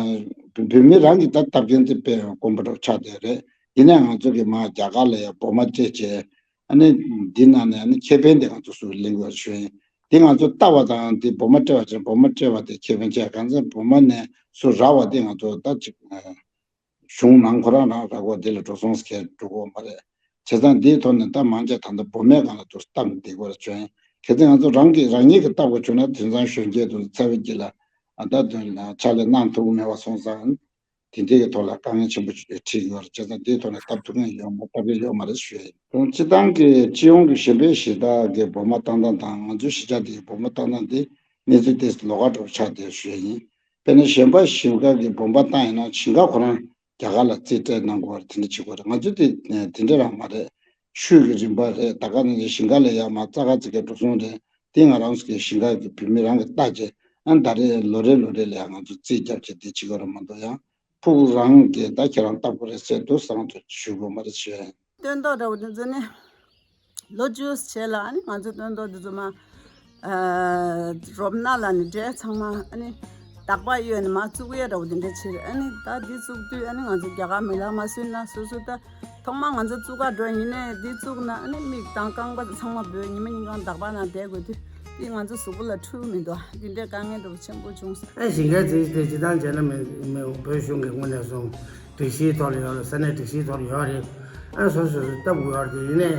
བོད་མི་རང་གི་ད་བཏབ་མཁན་དེ་དཔེ་དཀོན་པོ་འདྲ་ཆགས་བསྡད་རེད། ཡིན་ནའི་ང་ཚོ་གི་མ་རྒྱ་གར་ལ་ཡང་སྦོ་མ་སྤྲད་བྱས་ཨ་ནི་འདི་ནང་ནས་ཨ་ནི་ཁེ་ཕན་དེ་ང་ཚོ་སུ་ལེན་དགོས་ཞུ་ཡིན། དེ་ང་ཚོ་ལྟ་བ་དང་དེ་སྦོ་མ་སྤྲད་པ་བྱས་སྦོ་མ་སྤྲད་པ་དེ་ཁེ་ཕན་བྱས་གང་ཚེ་སྦོ་མ་ནས་སུ་རག་པ་དེ་ང་ཚོ་ད་ཅིག་གཞུང་ནང་ཁོ་རང་རང་རག་པ་དེ་ལ་འགྲོ་སོང་ཟེར་འགྲོ་གི་ཡོད་མ་རེད། བྱས་ཙང་འདིའི་ཐོག་ནས་ད་མང་ཆེ་ད་ལྟ་སྦོ་མའི་སྒང་ལ་དུ་བཏབ་ནས་བསྡད་དགོས་རེད་བྱུང་། གལ་སྲིད་ང་ཚོ་རང་གིས་རང་ཉིད་ཀྱིས་བཏབ་དགོས་བྱུང་ན་དེང་སང་གཞོན་སྐྱེས་དུ་ཚ་བའི་དཀྱིལ་ལ་ཨ་ད་དོན་ལ་ཕྱག་ལས་གནང་ཐུབ་ཀྱི་མེད་པ་སོང་ཙང་དེ་འདྲའི་གི་ཐོག་ལ་དཀའ་ངལ་ཆེན་པོ་ཞིག་འཕྲད་ཀྱི་ཡོད་རེད། བྱས་ཙང་འདིའི་ཐོག་ནས་བཏབ་ཐུབ་མཁན་ཡོད་མ་བཏབ་མཁན་ཡོད་མ་རེད་ཞུ་ཡ་ཡིན། སྤྱི་བཏང་གི་སྤྱི་ཡོངས་ཀྱི་གཞན་པའི་གཞིས་བདག་གི་སྦོ་མ་བཏང་སྟངས་དང་ང་ཚོའི་གཞིས་ཆགས་འདིའི་སྦོ་མ་བཏང་སྟངས་འདི་གནས་ཚུལ་ཏོག་ཙམ་ལོགས་ཀ་འདྲ་བོ་ཆགས་བསྡད་ཞུ་ཡ་ཡིན། དཔེར་ན་གཞན་པ་ཞིང་ཁ་གི་སྦོ་མ་བཏང་ཡིན་ན་ཞིང་ཁ་ཁོ་རང་རྒྱ་གར་ལ་རྩིས་སྤྲད་གནང་དགོས་པ་དེ་འདྲ་བྱེད་དགོས་རེད། ང་ཚོ་དེ་དེ་འདྲ་རང་མ་རེད། ཆུ་གི་རིན་པ་རེད། ད་ག་ནང་བཞིན་ཞིང་ཁ་ལ་ཡ་མ་རྩ་ཁ་རྩི་ག་འགྲོ་སོང་རེད། དེ་ང་རང་ཚོ་གི་ཞིང་ཁ་གི་བོད་མི་རང་གི་ལྟ་བྱས་ཨ་ད་རེས་ལོ་རེ་ལོ་རེ་ལ་ཡ་ང་ཚོ་རྩིས་རྒྱབ་བྱས་དེ་བྱེད་དགོས་རེད་མ་གཏོགས་ཡང་ཕྲུ་གུ་རང་གི་ད་ཁྱེད་རང་བཏབ་དགོས་རེད་ཟེར་དུས་སང་དུ་ཞུ་དགོས་མ་རེད་ཞུ་ཡ་ཡིན། སྟོན་ཐོག་འདྲ་བོ་དེ་ཚོ་ནི་ལོ་བཅུ་བྱས་ལ་ཨ་ནི་ང་ཚོ་སྟོན་ཐོག་དེ་ཚོ་མ་ཨ་རོབ་ན་ལ་ནི་འབྲས་ཚང་མ་ཨ་ནི་དག་པ་གཡོས་ནི་མ་བཙུགས་ཡས་འདྲ་བོ་དེ་འདྲ་ཕྱིར་ཨ་ནི་ད་འདི་བཙུགས་དུས་ཨ་ནི་ང་ཚོ་རྒྱ་གར་མི་ལག་མ་བཟོས་ན་སོ་སོ་ད་ཐོག་མ་ང་ཚོ་བཙུགས་ག་འགྲོ་ཡིན་ནའི་འདི་བཙུགས་ན་ཨ་ནི་མིག་དང་རྐང་པ་ཚང་མ་སྦོས་ཉི་མ་ཉིན་གང་དག་པ་ན་བསྡད་དགོས་དུས་འདི་ང་ཚོ་གཟུགས་པོ་ལ་འཕྲུལ་མི་འདུག་འདི་འདྲའི་དཀའ་ངལ་འདྲ་བོ་ཆེན་པོ་བྱུང་སོང་། ཨ་ཞིང་ཁའི་རྩིས་དེ་སྤྱི་བཏང་བྱས་ན་མི་མི་བོད་གཞུང་གི་ངོས་ནས་སོང་། སྒྲིག་གཞིའི་ཐོག་ལ་ཡོད་རེད། ས་གནས་སྒྲིག་གཞིའི་ཐོག་ལ་ཡོད་རེད། ཨ་སོ་སོ་སོ་བཏབ་དགོས་ཡོད་རེད། ཡིན་ནའི་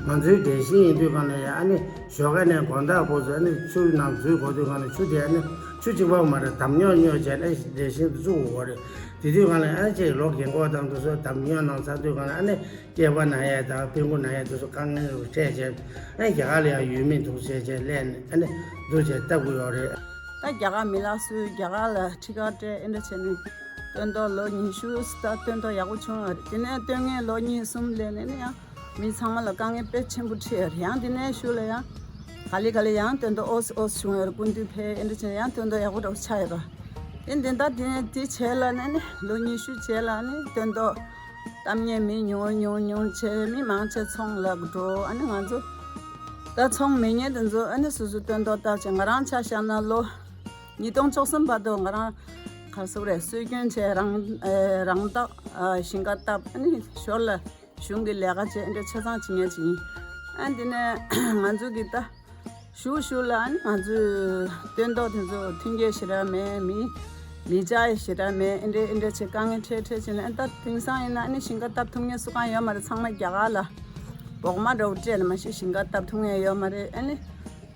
ང་ཚོའི་འགྲན་ཞིང་ཡིན་དུས་གང་ལ་ཡ་ཨ་ནི་ཞོགས་ཀ་ནས་དགོང་དག་བར་དུ་ཨ་ནི་ཆུ་ནང་འཛུལ་དགོས་དུས་གང་ལ་ཆུ་དེ་ཨ་ནི་ཆུ་གཅིག་པ་མ་རེད། འདམ་སྨྱོ་སྨྱོ་བྱས་ནས་འགྲན་ཞིང་དུ་བཙུགས་དགོས་རེད། དེ་དུས་གང་ལ་ཨ་ཅེ་ལོ་རྒན་གོག་དང་དུ་སོ་འདམ་སྨྱོ་ནང་ཚར་དུས་གང་ལ་ཨ་ནི་སྐེད་པ་ན་ཡ་དང་སྤུ་གུ་ན་ཡ་དུ་སོ་དཀའ་ངལ་རུ་འཕྲད་བྱས་ཨ་ནི་རྒྱ་གར་ལ་ཡང་ཡོད་མེད་འདུག་བྱས་བྱས་སླེབས་ནས་ཨ་ནི་འདུག་བྱས་བཏབ་དགོས་ཡོད་རེད། ད་རྒྱ་གར་མི་ལག་སུས་རྒྱ་གར་ལ་ཁྲི་ཁར་སྤྲད་ཨེ་འདྲ་བྱས་ནས། སྟོན་ཐོག་ལོ་ཉི་ཤུ་ད་སྟོན་ཐོག་ཡག་པོ་བྱུང་བ་རེད། དེ་ནས་སྟོན་ངན་ལོ་གཉིས་གསུམ་ལས་ནས་ནི་ཡང་མི་ཚང་མ་ལ་དཀའ་ངལ་དཔེ་ཆེན་པོ་འཕྲད་ཡོད་རེད། ཡང་དེ་ནས་ཤུལ་ལ་ཡང་ག་ལེ་ག་ལེ་ཡང་སྟོན་ཐོག་ཨོས་ཨོས་བྱུང་ཡོད་རེད། སྐུ་མདུན་ཕེབས་ཨེ་འདྲ་བྱས་ཡང་སྟོན་ཐོག་ཡག་པོ་འདྲ་བོ་ཆགས་ཡོད་རེད། དེ་འདི་ལྟར་དེ་ནས་དེ་བྱས་ལ་ནི་ནི་ལོ་ཉི་ཤུ་བྱས་ལ་ནི་སྟོན་ཐོག་གཏམ་ངན་མི་ཉུང་ཉུང་ཉུང་བྱས་མི་མང་ཆེ་ཚོང་ལ་འགྲོ། ཨ་ནི་ང་ཚོ་ད་ཚོང་མི་ཉན་དེ་ཚོ་ཨ་ནི་སོ་སོ་སྟོན་ཐོག་བཏབ་བྱས་ང་རང་ཆ་བཞག་ན་ལོ་ཉིས་སྟོང་བཅུ་གསུམ་བར་དུ་ང་རང་ ག་རེ་ཟེར་དགོས་རེད། སྲོལ་རྒྱུན་བྱས་རང་ཨེ་རང་བདག་ཨ་ཞིང་ཁ་བཏབ། ཨ་ནི་ཞོར་ལ་གཞུང་གི་ལས་ཀ་བྱས། འདི་འདྲ་ཆ་ཚང་བྱེད་མཁན་ཅིག་ཡིན། ཨ་འདི་ནས་ང་ཚོ་གི་ད་ཞུ་ཞུ་ལ་ཨ་ནི་ང་ཚོའི་སྟོན་ཐོག་དེ་ཚོ་མཐུན་རྐྱེན་ཞེ་དྲག་མེད། མི་མི་ཆ་ཞེ་དྲག་མེད། ཨེ་འདྲ་ཨེ་འདྲ་བྱས་དཀའ་ངལ་འཕྲད་འཕྲད་བྱས་ནས། ཨ་ད་དེང་སང་ཡིན་ན་ཨ་ནི་ཞིང་ཁ་བཏབ་ཐུབ་མཁན་སུ་གང་ཡོད་མ་རེད། ཚང་མ་རྒྱ་གར་ལ་འོག་མ་འདྲ་བོ་སྤྲད་ནས་མ་གཞི་ཞིང་ཁ་བཏབ་ཐུབ་མཁན་ཡོད་མ་རེད། ཨ་ནི་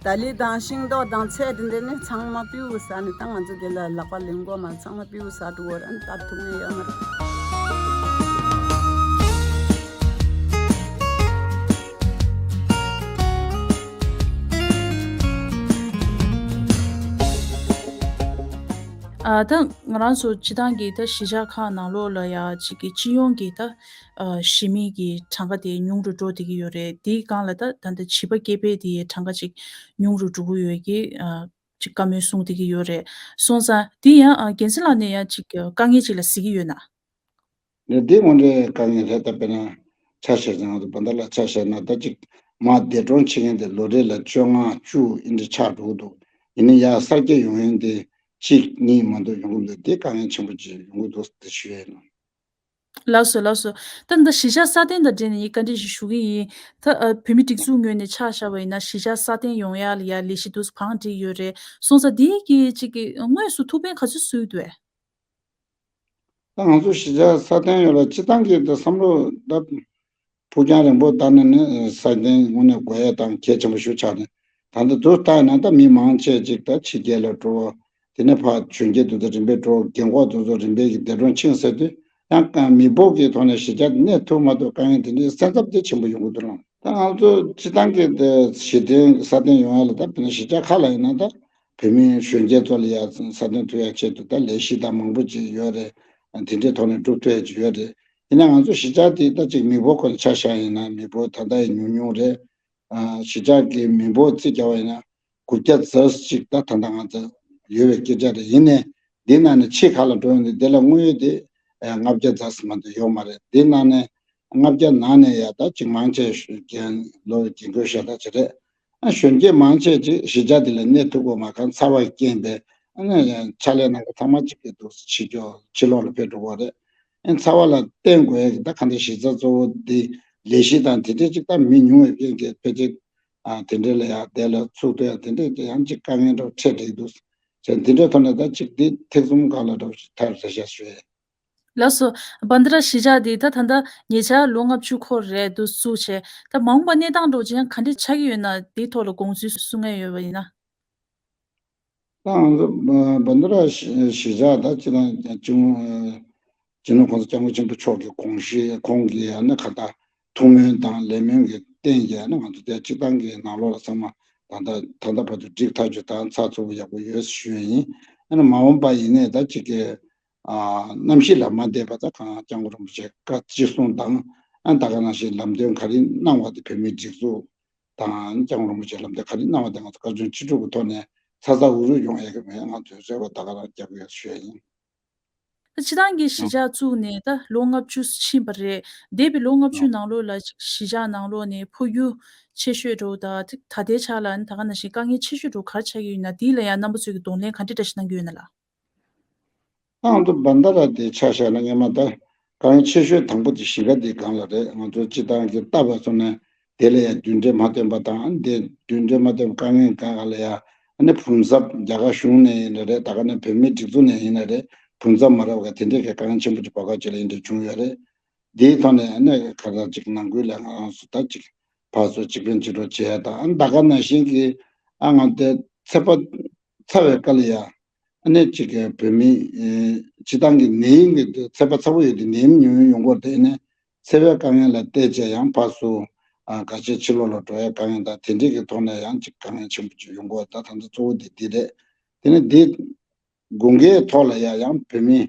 ད་ལི་དང་ཤིང་ཏོག་དང་ཚལ་དེ་འདྲ་ནི་ཚང་མ་པིའུ་ཟ་ནས། ད་ང་ཚོ་དེ་ལ་ལག་པ་ལེན་དགོས་མ་རེད། ཚང་མ་པིའུ་ཟ་འགྲོ་བ་རེད། ཨ་ནི་བཏབ་ཐུབ་མཁན་ཡོད་མ་རེད། ཨ་ད་ང་རང་ཚོ་སྤྱི་བཏང་གི་ད་གཞིས་ཆགས་ཁག་ནང་ལོགས་ལ་ཡ་གཅིག་གི་སྤྱི་ཡོངས་ཀྱི་ད་ཨ་གཞིས་མི་གི་གྲངས་ཀ་དེ་ཉུང་རུ་འགྲོ་བསྡད་ཀྱི་ཡོད་རེད། དེའི་སྒང་ལ་ད་ད་ལྟ་བྱིས་པ་སྐྱེ་འཕེལ་དེ་གྲངས་ཀ་ཅིག་ཉུང་རུ་འགྲོ་གི་ཡོད་ཀྱི་ཨ་ཅིག་བཀའ་མོལ་གསུངས་བསྡད་ཀྱི་ཡོད་རེད། སོང་ཙང་དེ་ཡང་ཨ་རྒྱལ་མཚན་ལགས་ནས་ཡང་ཅིག་དཀའ་ངལ་ཅིག་ལ་གཟིགས་ཀྱི་ཡོད་ན། ནས་འདི་དངོས་འབྲེལ་དཀའ་ངལ་རེད། ད་དཔེར་ན་ཆ་བཞག་ན་ང་ཚོ་བྷན་དྷ་ར་ཆ་བཞག་ན། ད་ཅིག་མར་འདས་གྲོངས་ཕྱིན་མཁན་དེ་ལོ་རེ་ལ་བཅོ་ལྔ་བཅུ་ཨིན་དྲ་ཆགས་འགྲོ་གི་འདུག་ཡིན་ན་ཡང་གསར་སྐྱེས་ཡོང་མཁན་དེ་གཅིག་གཉིས་མ་གཏོགས་ཡོང་གི་མི་འདུག་དེ་དཀའ་ངལ་ཆེན་པོ་ཅིག་ཡོང་གི་འདུག་དེ་ཞུ་ཡས་ཡིན། ལགས་སོ་ལགས་སོ། ད་ད་གཞིས་ཆགས་སྲ་བརྟན་དང་འབྲེལ་ནས་ཡིན་བཀའ་འདྲི་ཞིག་ཞུ་གི་ཡིན། ད་ཨ་བོད་མིའི་སྒྲིག་འཛུགས་ངོས་ནས་ཆ་བཞག་པ་ཡིན་ན་གཞིས་ཆགས་སྲ་བརྟན་ཡོང་ཡ་ལ་ཡ་ལས་གཞི་དུ་གང་བསྒྲིགས་ཡོད་རེད། སོང་ཙང་དེའི་གི་ཅིག་གི་དངོས་སུ་ཐུགས་ཕན་ག་ཚོད་གསོས་འདུག་ཨེ། ད་ང་ཚོ་གཞིས་ཆགས་སྲ་བརྟན་ཡོང་ལ་སྤྱི་བཏང་གི་ད་བསམ་བློ་ད་ཕུགས་རྒྱང་རིང་པོ་བཏང་ན་ནི་སྲ་བརྟན་དངོས་གནས་དགོས་ཡ་དང་གལ་ཆེན་པོ་ཞིག་ཆགས་ནས། ད་ལྟ་དུ་ལྟ་ན་ད་མི་མང་ཆེ་ཅིག་ད་ཕྱི་རྒྱལ་ལ་འགྲོ། དེ་ནས་ཕར་གཞོན་སྐྱེས་དེ་ཚོ་རིམ་པས་འགྲོ། རྒན་འཁོགས་དེ་ཚོ་རིམ་པས་ཀྱི་འདས་གྲོངས་ཕྱིན་ཟེར་དུས། ཡང་མི་འབོར་གྱི་ཐོག་ནས་གཞིས་ཆགས་གནས་ཐུབ་མ་ཐུབ་དཀའ་ངལ་དེ་འདྲའི་སེམས་འཚབ་དེ་ཆེན་པོ་ཡོང་གི་འདུག་ལགས། ད་ང་ཚོ་སྤྱི་བཏང་གི་གཞི་རྟེན་སྲ་བརྟན་ཡོང་ཡ་ལ་ད་དཔེར་ན་གཞིས་ཆགས་ཁག་ལ་ཡིན་ན་ད་བོད་མི་གཞོན་སྐྱེས་ཚོ་ལ་ཡ་སྲ་བརྟན་ཐུབ་ཡ་ཆེད་དུ་ད་ལས་གཞི་ད་མང་པོ་ཅིག་ཡོད་རེད། དེ་འདྲའི་ཐོག་ནས་སྒྲུབ་ཐུབ་ཡ་ཅིག་ཡོད་རེད། ཡིན་ན་ང་ཚོ་གཞིས་ཆགས་དེ་ད་ཅིག་མི་འབོར་ཁོ་ན་ཆ་བཞག་ཡིན་ན་མི་འབོར་ད་ལྟ་ཡི་ཉུང་ཉུང་རེད། ཨ་གཞིས་ཆགས་ཀྱི་མི་འབོར་རྩིས་རྒྱག་པ་ཡིན་ན་དགུ་བརྒྱ་ཙམ་ཅིག་ད་ད་ལྟ་ང་ཚོ་ཡོད་པའི་སྐད་ཆ་རེད། ཡིན་ནའི་འདི་ནང་ནས་ཕྱི་ཁ་ལ་འགྲོ་ཡོང་དུས་དེ་ལ་དངོས་ཡོད་དེ་ཨ་ལྔ་བརྒྱ་ཙམ་མ་གཏོགས་ཡོད་མ་རེད། འདི་ནང་ནས་ལྔ་བརྒྱ་ནང་ནས་ཡ་ད་ཅིག་མང་ཆེ་ཤོས་རྒན་ལོ་རྒན་རྒོན་ཤ་སྟག་ཅིག་རེད། ཨ་གཞོན་སྐྱེས་མང་ཆེ་ཅིག་གཞིས་ཆགས་འདི་ལ་གནས་ཐུབ་དགོས་མ། གང་ཚ་བ་རྐྱེན་པས་ཨ་ནི་ཕྱག་ལས་གནང་མཁན་ཚང་མ་ཅིག་གི་འདུག་ཕྱི་ཕྱོགས་ཕྱི་ལོགས་ལ་ཕེབས་འགྲོ་གི་རེད། ཨ་ཚ་བ་ལ་བརྟེན་དགོས་ཡ་གི་ད་ག་འདྲ་གཞི་རྩ་གཙོ་བོ་འདི་ལས་གཞི་དང་དེ་འདྲས་ཅིག་ད་མི་ཉུང་བའི་རྐྱེན་གྱིས་ཕལ་ཆེར་ཨ་དེ་འདྲས་ལ་ཡ་དེ་ལ་ཚུགས་ཐུབ་ཡ་དེ་འདྲས་ཀྱི་ཡང་ཅིག་དཀའ་ངལ་འདྲ་བོ་འཕྲད་བསྡད་འདུག་ཟེར། དེ་འདྲས་ཐོག་ནས་ད་ཅིག་འདི་ཐེ་ཚོམ་སྒང་ལ་འདྲ་བོ་ཞིག་ཐར་རེ་བཞག་ཞུ་ཡ། ལགས་སོ། བྷན་དྷ་ར་གཞིས་ཆགས་འདི་ད་ད་ལྟ་ཉེ་ཆར་ལོ་ལྔ་བཅུ་འཁོར་རེད་འདུག་བཙུགས་བྱས། ད་མ་འོངས་པ་གནས་སྟངས་འདྲ་བོ་ཅིག་ཡང་ག་འདྲས་ཆགས་ཀྱི་ཡོད་ན་དེའི་ཐོག་ལ་དགོངས་ཚུལ་གསུང་མཁན་ཡོད་པ་ཡིན་ན། ད་ང་ཚོ་བྷན་དྷ་ར་གཞིས་ཆགས་ད་སྤྱི་དང་སྤྱི་ནོར་༸གོང་ས་༸སྐྱབས་མགོན་ཆེན་པོ་མཆོག་གི་དགོངས་གཞི་ཁོང་གི་ཨ་ནི་ག་ད་ཐུགས་སྨོན་དང་ལས་སྨོན་གྱི་རྟེན་གྱི་ཨ་ནི་ང་ཚོ་དེ་སྤྱི་བཏང་གི་ནང་ལོགས་ལ་ཚང་མ་ད་ལྟ་ད་ལྟ་བར་དུ་འགྲིག་ཐག་ཆོད་དང་ཚགས་ཚུད་པོ་ཡག་པོ་ཡོད་ཞུ་ཡ་ཡིན། ཨ་ནི་མ་འོངས་པ་ཡིན་ནའི་ད་ཅིག་གི་ཨ་གནམ་གཤིས་ལ་མ་བསྡད་པ་ད་གང་སྐྱབས་མགོན་རིན་པོ་ཆེ་བཀའ་ཅི་གསུང་དང་ཨ་ད་ག་ནང་བཞིན་ལམ་སྟོན་ག་རེ་གནང་བ་དེ་བོད་མིའི་སྒྲིག་འཛུགས་དང་སྐྱབས་མགོན་རིན་པོ་ཆེ་ལམ་སྟོན་ག་རེ་གནང་བ་དེ་ང་ཚོ་བཀའ་བཀྱོན་ཅི་སྒྲུབ་ཀྱི་ཐོག་ནས་ཚ་ཚ་འུར་འུར་ཡོང་ཡ་གི་མེད། ང་ཚོས་རེ་བ་ད་ག་རང་རྒྱག་གི་ཡོད་ཞུ་ཡ་ཡིན། ད་སྤྱི་བཏང་གི་གཞིས་ཆགས་བཙུགས་ནས་ད་ལོ་ལྔ་བཅུ་ཕྱིན་པ་རེད། འདས་པའི་ལོ་ལྔ་བཅུ་ནང་ལོགས་ལ་གཞིས་ཆགས་ནང་ལོགས་ནས་འཕོ་འགྱུར་ཆེ་ཤོས་འགྲོ་ད་ད་ལྟའི་ཆ་ལ་ནི་ད་ག་ནང་བཞིན་དཀའ་ངལ་ཆེ་ཤོས་འགྲོ་ག་རེ་ཆགས་ཀྱི་ཡོད་ན། དེ་ལ་ཡང་རྣམ་པ་ཚོས་ཀྱི་གདོང་ལེན་ག་འདྲ་འདྲ་ཞིག་གནང་གི་ཡོད་ན་ལགས། ང་ཚོ་བྷན་དྷ་ར་དེ་ཆ་བཞག་ན་སྔོན་མ་ད་དཀའ་ངལ་ཆེ་ཤོས་དང་པོ་དེ་གཞིས་ཀ་དེ་སྒང་ལ་རེད། ང་ཚོ་སྤྱི་བཏང་གི་ལྟ་བ་སོང་ནས་དེ་ལ་ཡང་མདུན་གྲལ་མ་བསྟན་པ་དང་། དེ་མདུན་གྲལ་མ་བསྟན་པའི་དཀའ་ངལ་སྒང་ལ་ཡང་ཨ་ནི་བུ་གསར་རྒྱ་གར་གཞུང་ནས་ཡིན་ན་རེད། ད་ག་ནས་བོད་མིའི་སྒྲིག་འཛུགས་ནས་ཡིན་ན་རེད། བུ་གསར་མ་རག་པ་དེ་འདྲའི་གི་དཀའ་ངལ་ཆེན་པོ་ཅིག་བར་སྐབས་ཅིག་ལ་ཡིན་འདྲ་བྱུང་ཡོད་རེད། དེའི་ཐོག་ནས་ཨ་ནི་ག་ཚོད་ཅིག་ནང་ཁུལ་ལ་ང་རང་ཚོ་ད་ཅིག་ཕར་ཚུར་ཅིག་ཕན་ཅིག་གྲོགས་བྱེད་ཡ་དང་། ཨ་ནི་ད་ག་ནང་བཞིན་གྱི་ཨ་ང་དེ་ཚད་པ་ཚ་བའི་སྐབས་ལ་ཡ་ཨ་ནི་ཅིག་གི་བོད་མི་ཨེ་སྤྱི་བཏང་གི་ནད་ཡམས་ཀྱི་ཚད་པ་ཚ་པོ་ཡོད་དུས་ནད་ཡམས་ཉུང་ཉུང་ཡོང་གི་ཡོད་རེད། དེ་ནས་ཚ་བའི་དཀའ་ངལ་ལ་བལྟས་བྱས་ཡང་ཕར་ཚུར་ཨ་ག་ཆེ་ཕྱི་ལོགས་ལ་འགྲོ་ཡའི་དཀའ་ངལ་དང་དེ་འདྲས་ཀྱི་ཐོག་ནས་ཡང་ཅིག་དཀའ་ངལ་ཆེན་པོ་ཅིག་ཡོང་གི་ཡོད། ད་ད་ལྟ་གཙོ་བོ་དེ་འདི་རེད། དེ་ནས་འདི་དགུན་ཁའི་ཐོག་ལ་ཡ་ཡང་བོད་མི་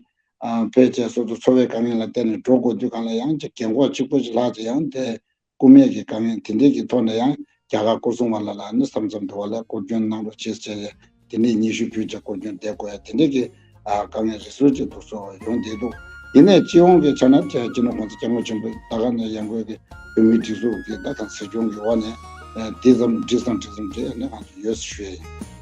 ཨ་ཕལ་ཆེར་སོ་སོ་འཚོ་བའི་དཀའ་ངལ་ལ་བརྟེན་ནས་འགྲོ་དགོས་དུས་སྒང་ལ་ཡང་ཅིག་རྒན་འཁོགས་གཅིག་པོ་ཅིག་ལྷག་ཅིག་ཡང་དེ་སྐུད་མེད་ཀྱི་དཀའ་ངལ་དེ་འདྲས་ཀྱི་ཐོག་ནས་ཡང་རྒྱ་གར་སྐོར་སྲུང་བ་ལ་ལ་ནི་མཚམས་མཚམས་དུ་བ་ལ་སྐོར་སྐྱོད་གནང་རོགས་བྱེད་ཟེར་ཡ་དེ་འདྲས་སྙན་ཞུ་ཕུལ་བྱས་སྐོར་སྐྱོད་བསྡད་དགོས་ཡ་དེ་འདྲས་ཀྱི་ཨ་དཀའ་ངལ་རེ་ཟུང་ཅིག་འདུག་སེ་ཡོང་བསྡད་འདུག་ཡིན་ནའི་སྤྱི་ཡོངས་ཀྱི་ཆ་ནས་ཅིག་སྤྱི་ནོར་༸གོང་ས་༸སྐྱབས་མགོན་ཆེན་པོས་ད་ག་ནས་ཡང་སྒོས་ཀྱི་བོད་མིའི་སྒྲིག་འཛུགས་ཀྱི་ད་དང་སྲིད་སྐྱོང་གི་འོག་ནས་ཨ་འདི་ཙམ་འགྲིག་ཙམ་འགྲིག་ཙམ་བྱས་ནས་ང་ཚོ་ཡོད་ཟེར་ཞུ་ཡ་ཡིན།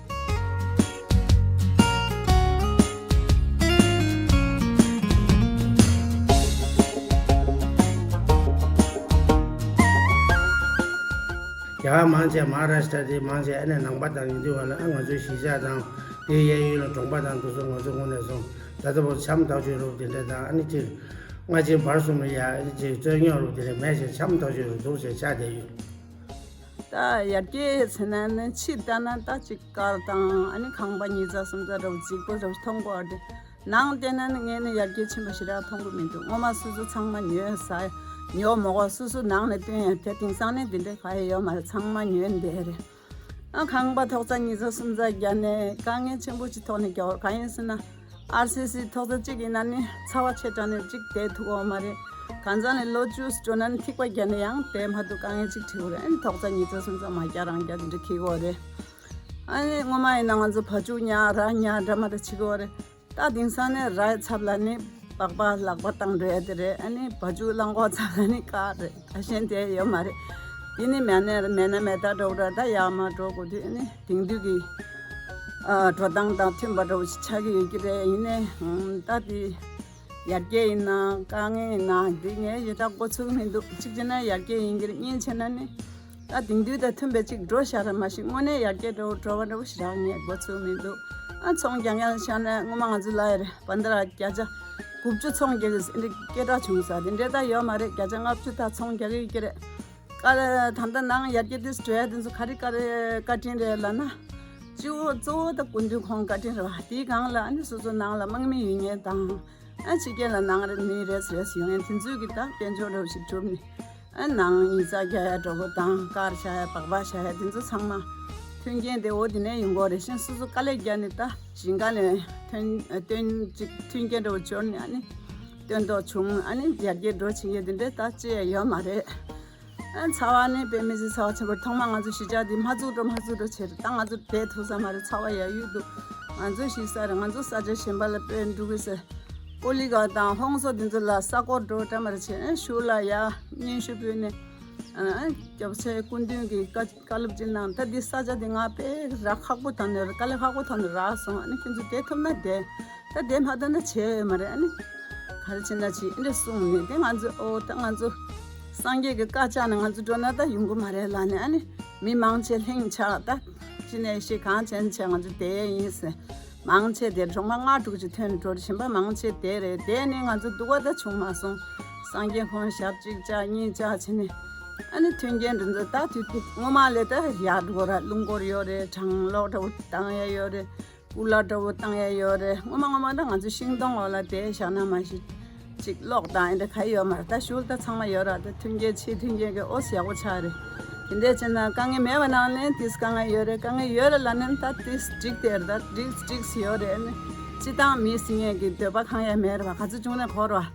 རྒྱ་གར་མང་ཆེ་མ་ཧཱ་རཱ་ཤི་ཏྲ་དེ་མང་ཆེ་ཨ་ནི་ནང་པ་དང་ཡིན་དུས་བ་ལ་ཨ་ང་ཚོའི་གཞིས་ཆགས་དང་དེའི་གཡས་གཡོན་ལ་གྲོང་པ་དང་དེ་ཚོ་ང་ཚོ་དངོས་གནས་སོང་ད་ལྟ་བར་འཆམ་ཐག་ཆོད་རུབ་དེ་འདྲ་དང་ཨ་ནི་སྤྱིར་སྔ་ཕྱི་བར་གསུམ་ལ་ཡ་ཨ་ནི་ཅིག་རྩོད་རྙོག་རུབ་དེ་འདྲ་མེད་ཅེས་འཆམ་ཐག་ཆོད་རུ་འདུག་ཅེས་ཆགས་བསྡད་ཡོད། ད་ཡར་རྒྱས་ཟེར་ན་ནི་ཕྱིར་ལྟ་ན་ད་ཅིག་དཀར་དང་ཨ་ནི་ཁང་པ་ཉིས་ཚ་སུམ་ཚ་འདྲ་བོ་རྫིག་པོ་འདྲ་བོ་མཐོང་གོ་བ་རེད། ནང་བལྟས་ན་ནི་ངས་ནི་ཡར་རྒྱས་ཕྱིན་པ་ཞེ་དྲག་མཐོང་གི་མི་འདུག་སྔོན་མ་སོ་སོ་ཚང་མ་ཉོས་ཟ་ཉོ་མོ་གོ་སོ་སོ་ནང་ནས་བཏོན་ཡང་དེ་དེང་སང་ནི་འདི་འདྲའི་ག་ཡེ་ཡོད་མ་རེད། ཚང་མ་ཉོས་འདས་རེད། ཨ་ཁང་པ་ཐོག་ཚ་ཉིས་ཚ་སུམ་ཚ་རྒྱ་ནས་དཀའ་ངལ་ཆེན་པོ་ཅིག་ཐོག་ནས་རྒྱ་བོར་ག་ཡིན་ཟེར་ན། ཨར་སི་སི་ཐོག་ཚ་གཅིག་ཡིན་ན་ནི་ཚ་བ་ཆེ་དྲགས་ནས་གཅིག་བསྡད་ཐུབ་ཀྱི་ཡོད་མ་རེད། གང་ཟག་ནས་ལོ་བཅུ་འགྲོ་ན་ནི་ཐིགས་པ་རྒྱ་ནས་ཡང་བསྡད་མ་ཐུབ་དཀའ་ངལ་གཅིག་འཕྲད་ཀྱི་རེད། ཨ་ནི་ཐོག་ཚ་ཉིས་ཚ་སུམ་ཚ་མ་རྒྱ་རང་རྒྱ་དེ་འདྲ་འཁེལ་གྱི་ཡོད་རེད། ཨ་ནི་སྔོན་མ་ཡིན་ན་ང་ཚོ་བ་ཕྱུགས་ཉར་ར་ཉར་འདྲ་མ་འདྲ་བྱེད་ཀྱི་ཡོད་རེད། ད་དེང་སང་ནས་རའི་ཚབ་ལ་ནི་སྦག་སྦག་ལག་པ་བཏང་འགྲོ་ཡ་དེ་རེད། ཨ་ནི་བ་ཕྱུགས་རླངས་འཁོར་ཚབ་ལ་ནི་ཀར་རེད། ད་གཞན་དེ་ཡོད་མ་རེད། དེ་ནི་མེད་ན་མེད་ན་མེད་ད་འགྲོ་འགྲོ་ད་ཡར་མར་འགྲོ་དགོས་དུས་ཨ་ནི་དེང་དུས་ཀྱི་ཨ་འགྲོ་སྟངས་དང་མཐུན་པ་འདྲ་བོ་ཞིག་ཆགས་ཀྱི་ཡོད་ཀྱི་རེད། ཡིན་ནའི་ད་དེ་ཡར་རྒྱས་ཡིན་ན་དཀའ་ངལ་ཡིན་ན་དེ་ངས་ཡི་དྭགས་འགོ་ཚུགས་མི་འདུག་གཅིག་བྱས་ན་ཡར་རྒྱས་ཡིན་གྱི་རེད། གཉིས་བྱས་ན་ནི། ད་དེང་དུས་དང་མཐུན་པའི་ཅིག་འགྲོ་ཤར་མ་ཞིག་དངོས་གནས་ཡར་རྒྱས་འགྲོ་འགྲོ་བ་འདྲ་བོ་ཞིག་རག་ངེས་འགོ་ཚུགས་མི་འདུག་ཨ་ཚོང་རྒྱག་མཁན་ཤར་ནས་སྔོན་མ་ང་ཚོ་ལ་ཡ་རེད་བན་ད་ར་བརྒྱ་ཆ་དགུ་བཅུ་ཚོང་རྒྱག་གི་ཟེར་འདི་སྐད་གྲགས་བྱུང་ས་དེ་འདྲས་ད་ཡོད་མ་རེད། བརྒྱ་ཆ་ལྔ་བཅུ་ད་ཚོང་རྒྱག་གི་ཡོད་ཀྱི་རེད། ཀ་ལ་ད་ལྟ་ནང་ཡར་རྒྱས་དུས་འགྲོ་ཡ་དེ་ཚོ་ག་རེ་ག་རེ་བཀའ་དྲིན་རེད་ལབ་ན། སྤྱི་བོ་གཙོ་བོ་ད་སྐུ་མདུན་ཁོང་བཀའ་དྲིན་རེད་བ། དེའི་སྒང་ལ་ཨ་ནི་སོ་སོ་ནང་ལ་དམག་མི་ཡོད་མཁན་དང་། ཨ་ཕྱི་རྒྱལ་ལ་ནང་རེ་མི་རེས་རེས་ཡོང་ཡ་དེ་ཚོས་ཀྱི་ད་དཔལ་འབྱོར་རོགས་ཤིག་གྲུབ་ནས། ཨ་ནང་ཡིག་ཚགས་རྒྱག་ཡ་འགྲོ་གོ་དང་དཀར་བཞག་ཡ་སྦག་སྦག་བཞག་ཡ་དེ་ཚོ་ཚང་མ་མཐུན་རྐྱེན་དེ་འོ་དེ་ནས་ཡོང་གོ་རེད། གཞན་སོ་སོ་དཀའ་ལས་བརྒྱབ་ནས་ད་ཞིང་ཁ་ནས་ཐོན་ཐོན་ཅིག་མཐུན་རྐྱེན་འགྲོ་འབྱོར་ནས་ཨ་ནི་སྟོན་ཐོག་བྱུང་ཨ་ནི་ཡར་རྒྱས་འགྲོ་བྱེད་ཡ་དེ་འདྲས་ད་ཅི་ཡ་ཡོད་མ་རེད། ཨ་ཚ་བ་ནི་དཔེ་མི་སྲིད་ཚ་བ་ཆེན་པོ་ཐོག་མ་ང་ཚོ་གཞིས་ཆགས་འདི་མ་བཙུགས་འགྲོ་མ་བཙུགས་འགྲོ་བྱས་རེད། ད་ང་ཚོ་བསྡད་ཐུབ་ས་མ་རེད། ཚ་བ་ཡ་ཡུལ་འདུག་ང་ཚོ་གཞིས་ས་རེད། ང་ཚོ་ས་ཆ་གཞན་པ་ལ་དཔེ་འགྲོ་གི་ཟེར། ཀོ་ལི་གྷལ་དང་ཧོང་སོ་འདི་ཚོ་ལ་ས་སྐོར་འགྲོ་འདྲ་མ་རེད་བྱས་ཨ་ཤུལ་ལ་ཡ་སྙན་ཞུ་ཕུལ་ནས་ཨ་སྐྱབས་ཆེ་སྐུ་མདུན་གྱི་བཀའ་བཀའ་སློབ་ཅིག་གནང་། ད་འདི་ས་ཆ་འདི་ང་དཔེ་ར་ཁག་པོ་ཐོག་ནས་ར་དཀའ་ལས་ཁག་པོ་ཐོག་ནས་རག་སོང་། ཨ་ནི་ཁྱེད་ཚོ་བསྡད་ཐུབ་ན་བསྡད། ད་དེ་མ་ཐོན་ན་བྱས་ཡོད་མ་རེད། ཨ་ནི་ག་རེ་བྱེད་ན་བྱེད་ཨེ་འདྲ་གསུངས་ནས་དེ་ང་ཚོ་ཨོ་ད་ང་ཚོ་སངས་རྒྱས་ཀྱི་བཀའ་བཅག་ནས་ང་ཚོ་འགྲོ་ན་ད་ཡོང་གི་མ་རེད་ལབ་ནས། ཨ་ནི་མི་མང་ཆེ་ལྷིང་ཆགས་ད་ཅི་ནས་ཤི་གང་བྱས་ནས་བྱས་ང་ཚོ་བསྡད་ཡིན་ཟེར། མང་ཆེ་དེ་གྲོང་པ་ལྔ་དྲུག་ཅིག་ཐོན་འགྲོ་གཞན་པ་མང་ཆེ་བསྡད་རེད། དེ་ནི་ང་ཚོ་སྡུག་པ་ད་བྱུང་མ་སོང་། སངས་རྒྱས་ཁོང་ཞབས་གཅིག་བཅག་གཉིས་བཅག་བྱས་ནས་ཨ་ནི་མཐུན་རྐྱེན་འདི་ཚོ་ད་དུས་དུས་སྔོན་མ་ལས་ད་ཡག་འགྲོ་ར། རླུང་འཁོར་ཡོད་རེད། གྲང་གློག་འདྲ་བོ་བཏང་ཡ་ཡོད་རེད། ཀུ་ལར་འདྲ་བོ་བཏང་ཡ་ཡོད་རེད། སྔོན་མ་སྔོན་མ་ད་ང་ཚོ་ཤིང་སྡོང་འོག་ལ་བསྡད་བཞག་ན་མ་གཞི་ཅིག་གློག་དང་ཨེ་འདྲ་ག་ཡོད་མ་རེད། ད་ཞུ་ད་ཚང་མ་ཡོད་ར། ད་མཐུན་རྐྱེན་ཆེ་མཐུན་རྐྱེན་གྱི་ཨོ་ཡག་པོ་ཆགས་རེད། དེ་འདྲས་བྱས་ན་དཀའ་ངལ་མེད་པ་ནང་ལན་ཏིས་དཀའ་ངལ་ཡོད་རེད། དཀའ་ངལ་ཡོད་རེད་ལབ་ནས་ད་ཏིས་འགྲིག་དེ་རེད། ད་འགྲིག་འགྲིག་སི་ཡོད་རེད། ཨ་ནི་སྤྱི་བཏང་མི་སི་ངན་གྱི་འདོད་པ་ཁེངས་ཡ་མེད་རེད་བ། ག་ཚོད་བྱུང་ན་འཁོར་བ།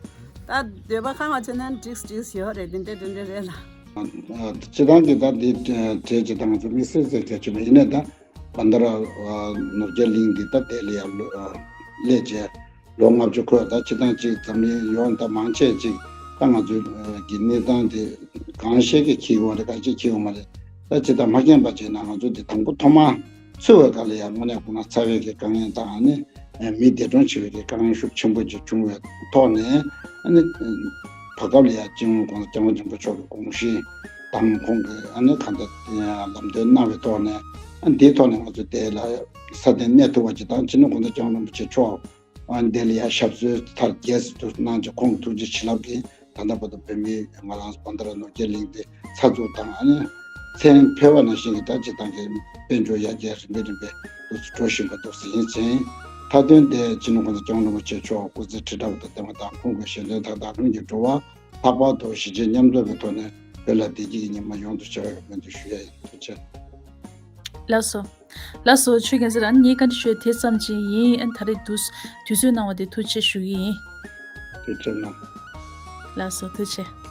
ད་འདོད་པ་ཁེངས་པ་བྱས་ན་འགྲིག་འགྲིག་སི་ཡོད་རེད། དེ་འདྲས་དེ་འདྲས་རེད་ལ། སྤྱི་བཏང་གི་ད་འདི་གྲས་ཀྱི་ད་ང་ཚོ་དམིགས་བསལ་ཟེར་གྱི་ཆེ་བ་ཡིན་ནའི་ད། བན་ད་ར་ནོར་རྒྱས་གླིང་འདི་ད་དེ་ལ་ཡང་སླེབས་བྱས་ལོ་ལྔ་བཅུ་འཁོར། ད་སྤྱི་བཏང་ཅིག་འཛམ་གླིང་ཡོངས་ད་མང་ཆེ་ཅིག་ད་ང་ཚོའི་གི་གནས་སྟངས་དེ་གང་ཤེས་ཀྱི་ཁྱི་ཡོང་རེད། གང་ཤེས་ཁྱི་ཡོང་མ་རེད། ད་ཅི་ད་མ་མཁྱེན་པ་བྱས་ན་ང་ཚོ་འདི་དང་པོ་ཐོག་མ་ཚུད་པའི་སྐབས་ལ་ཡང་དངོས་གནས་ཁོ་ན་ཚ་བའི་གི་དཀའ་ངལ་དང་ཨ་ནི་མི་འདས་གྲོངས་བྱེད་པའི་གི་དཀའ་ངལ་ཤུགས་ཆེན་པོ་ཅིག་བྱུང་བའི་ཐོག་ནས་ཨ་ནི་བར་སྐབས་ལ་ཡང་སྤྱི་ནོར་༸གོང་ས་༸སྐྱབས་མགོན་ཆེན་པོ་མཆོག་གི་དགོངས་གཞི་དང་ཁོང་གི་ཨ་ནི་གང་ལྟར་ལམ་སྟོན་གནང་བའི་ཐོག་ནས་ཨ་འདིའི་ཐོག་ནས་ང་ཚོ་དེ་ལ་སྲ་བརྟན་གནས་ཐུབ་པ་ཅིག་དང་སྤྱི་ནོར་༸གོང་ས་༸སྐྱབས་མགོན་རིན་པོ་ཆེ་མཆོག་ཨ་འདི་ལ་ཡང་ཞབས་སོར་མཐར་རྒྱས་སུ་གནང་བྱས་ཁོང་གི་ཐུགས་རྗེ་བྱིན་རླབས་ཀྱིས་ད་ལྟ་བར་དུ་བོད་མི་ང་རང་བན་ད་ར་ནོར་རྒྱས་གླིང་དེ་ཚགས་ཚུད་དང་ཨ་ནི་མཚན་ཕེབས་པ་ནང་བཞིན་གྱི་ད་སྤྱི་བཏང་གི་དཔལ་འབྱོར་ཡར་རྒྱས་རིམ་པས་རིམ་པས་འདུག་སེ་འགྲོ་བཞིན་པ་འདུག་སེ་ཡིན་ཕྱིན། མཐའ་དོན་དེ་སྤྱི་ནོར་༸གོང་ས་༸སྐྱབས་མགོན་རིན་པོ་ཆེ་མཆོག་སྐུ་ཚེ་ཁྲི་ཕྲག་བར་དུ་བརྟན་པ་དང་ཁོང་གི་བཞེད་དོན་མཐའ་དག་ལྷུན་གྱིས་འགྲུབ་པ། ལྷག་པར་དུ་གཞིས་བྱེས་མཉམ་འཛོམས་ཀྱི་ཐོག་ནས་བོད་ལ་བདེ་སྐྱིད་ཀྱི་ཉི་མ་ཡོང་དུ་བྱ་བའི་སྨོན་འདུན་ཞུ་ཡ་ཡིན། ཐུགས་རྗེ་ཆེ། ལགས་སོ། ལགས་སོ། ཆོས་རྒྱལ་ཟེར། ཨ་ནི་ངའི་བཀའ་འདྲི་ཞུ་ཡ་དེ་ཙམ་ཅིག་ཡིན། ཨ་ནི་ད་རེས་དུས་དུས་ཚོད་གནང་བ་དེ་ཐུགས་རྗེ་ཆེ་ཞུ་གི་ཡིན། ཐུགས་རྗེ་གནང་། ལགས་སོ། ཐུགས་རྗེ་ཆེ།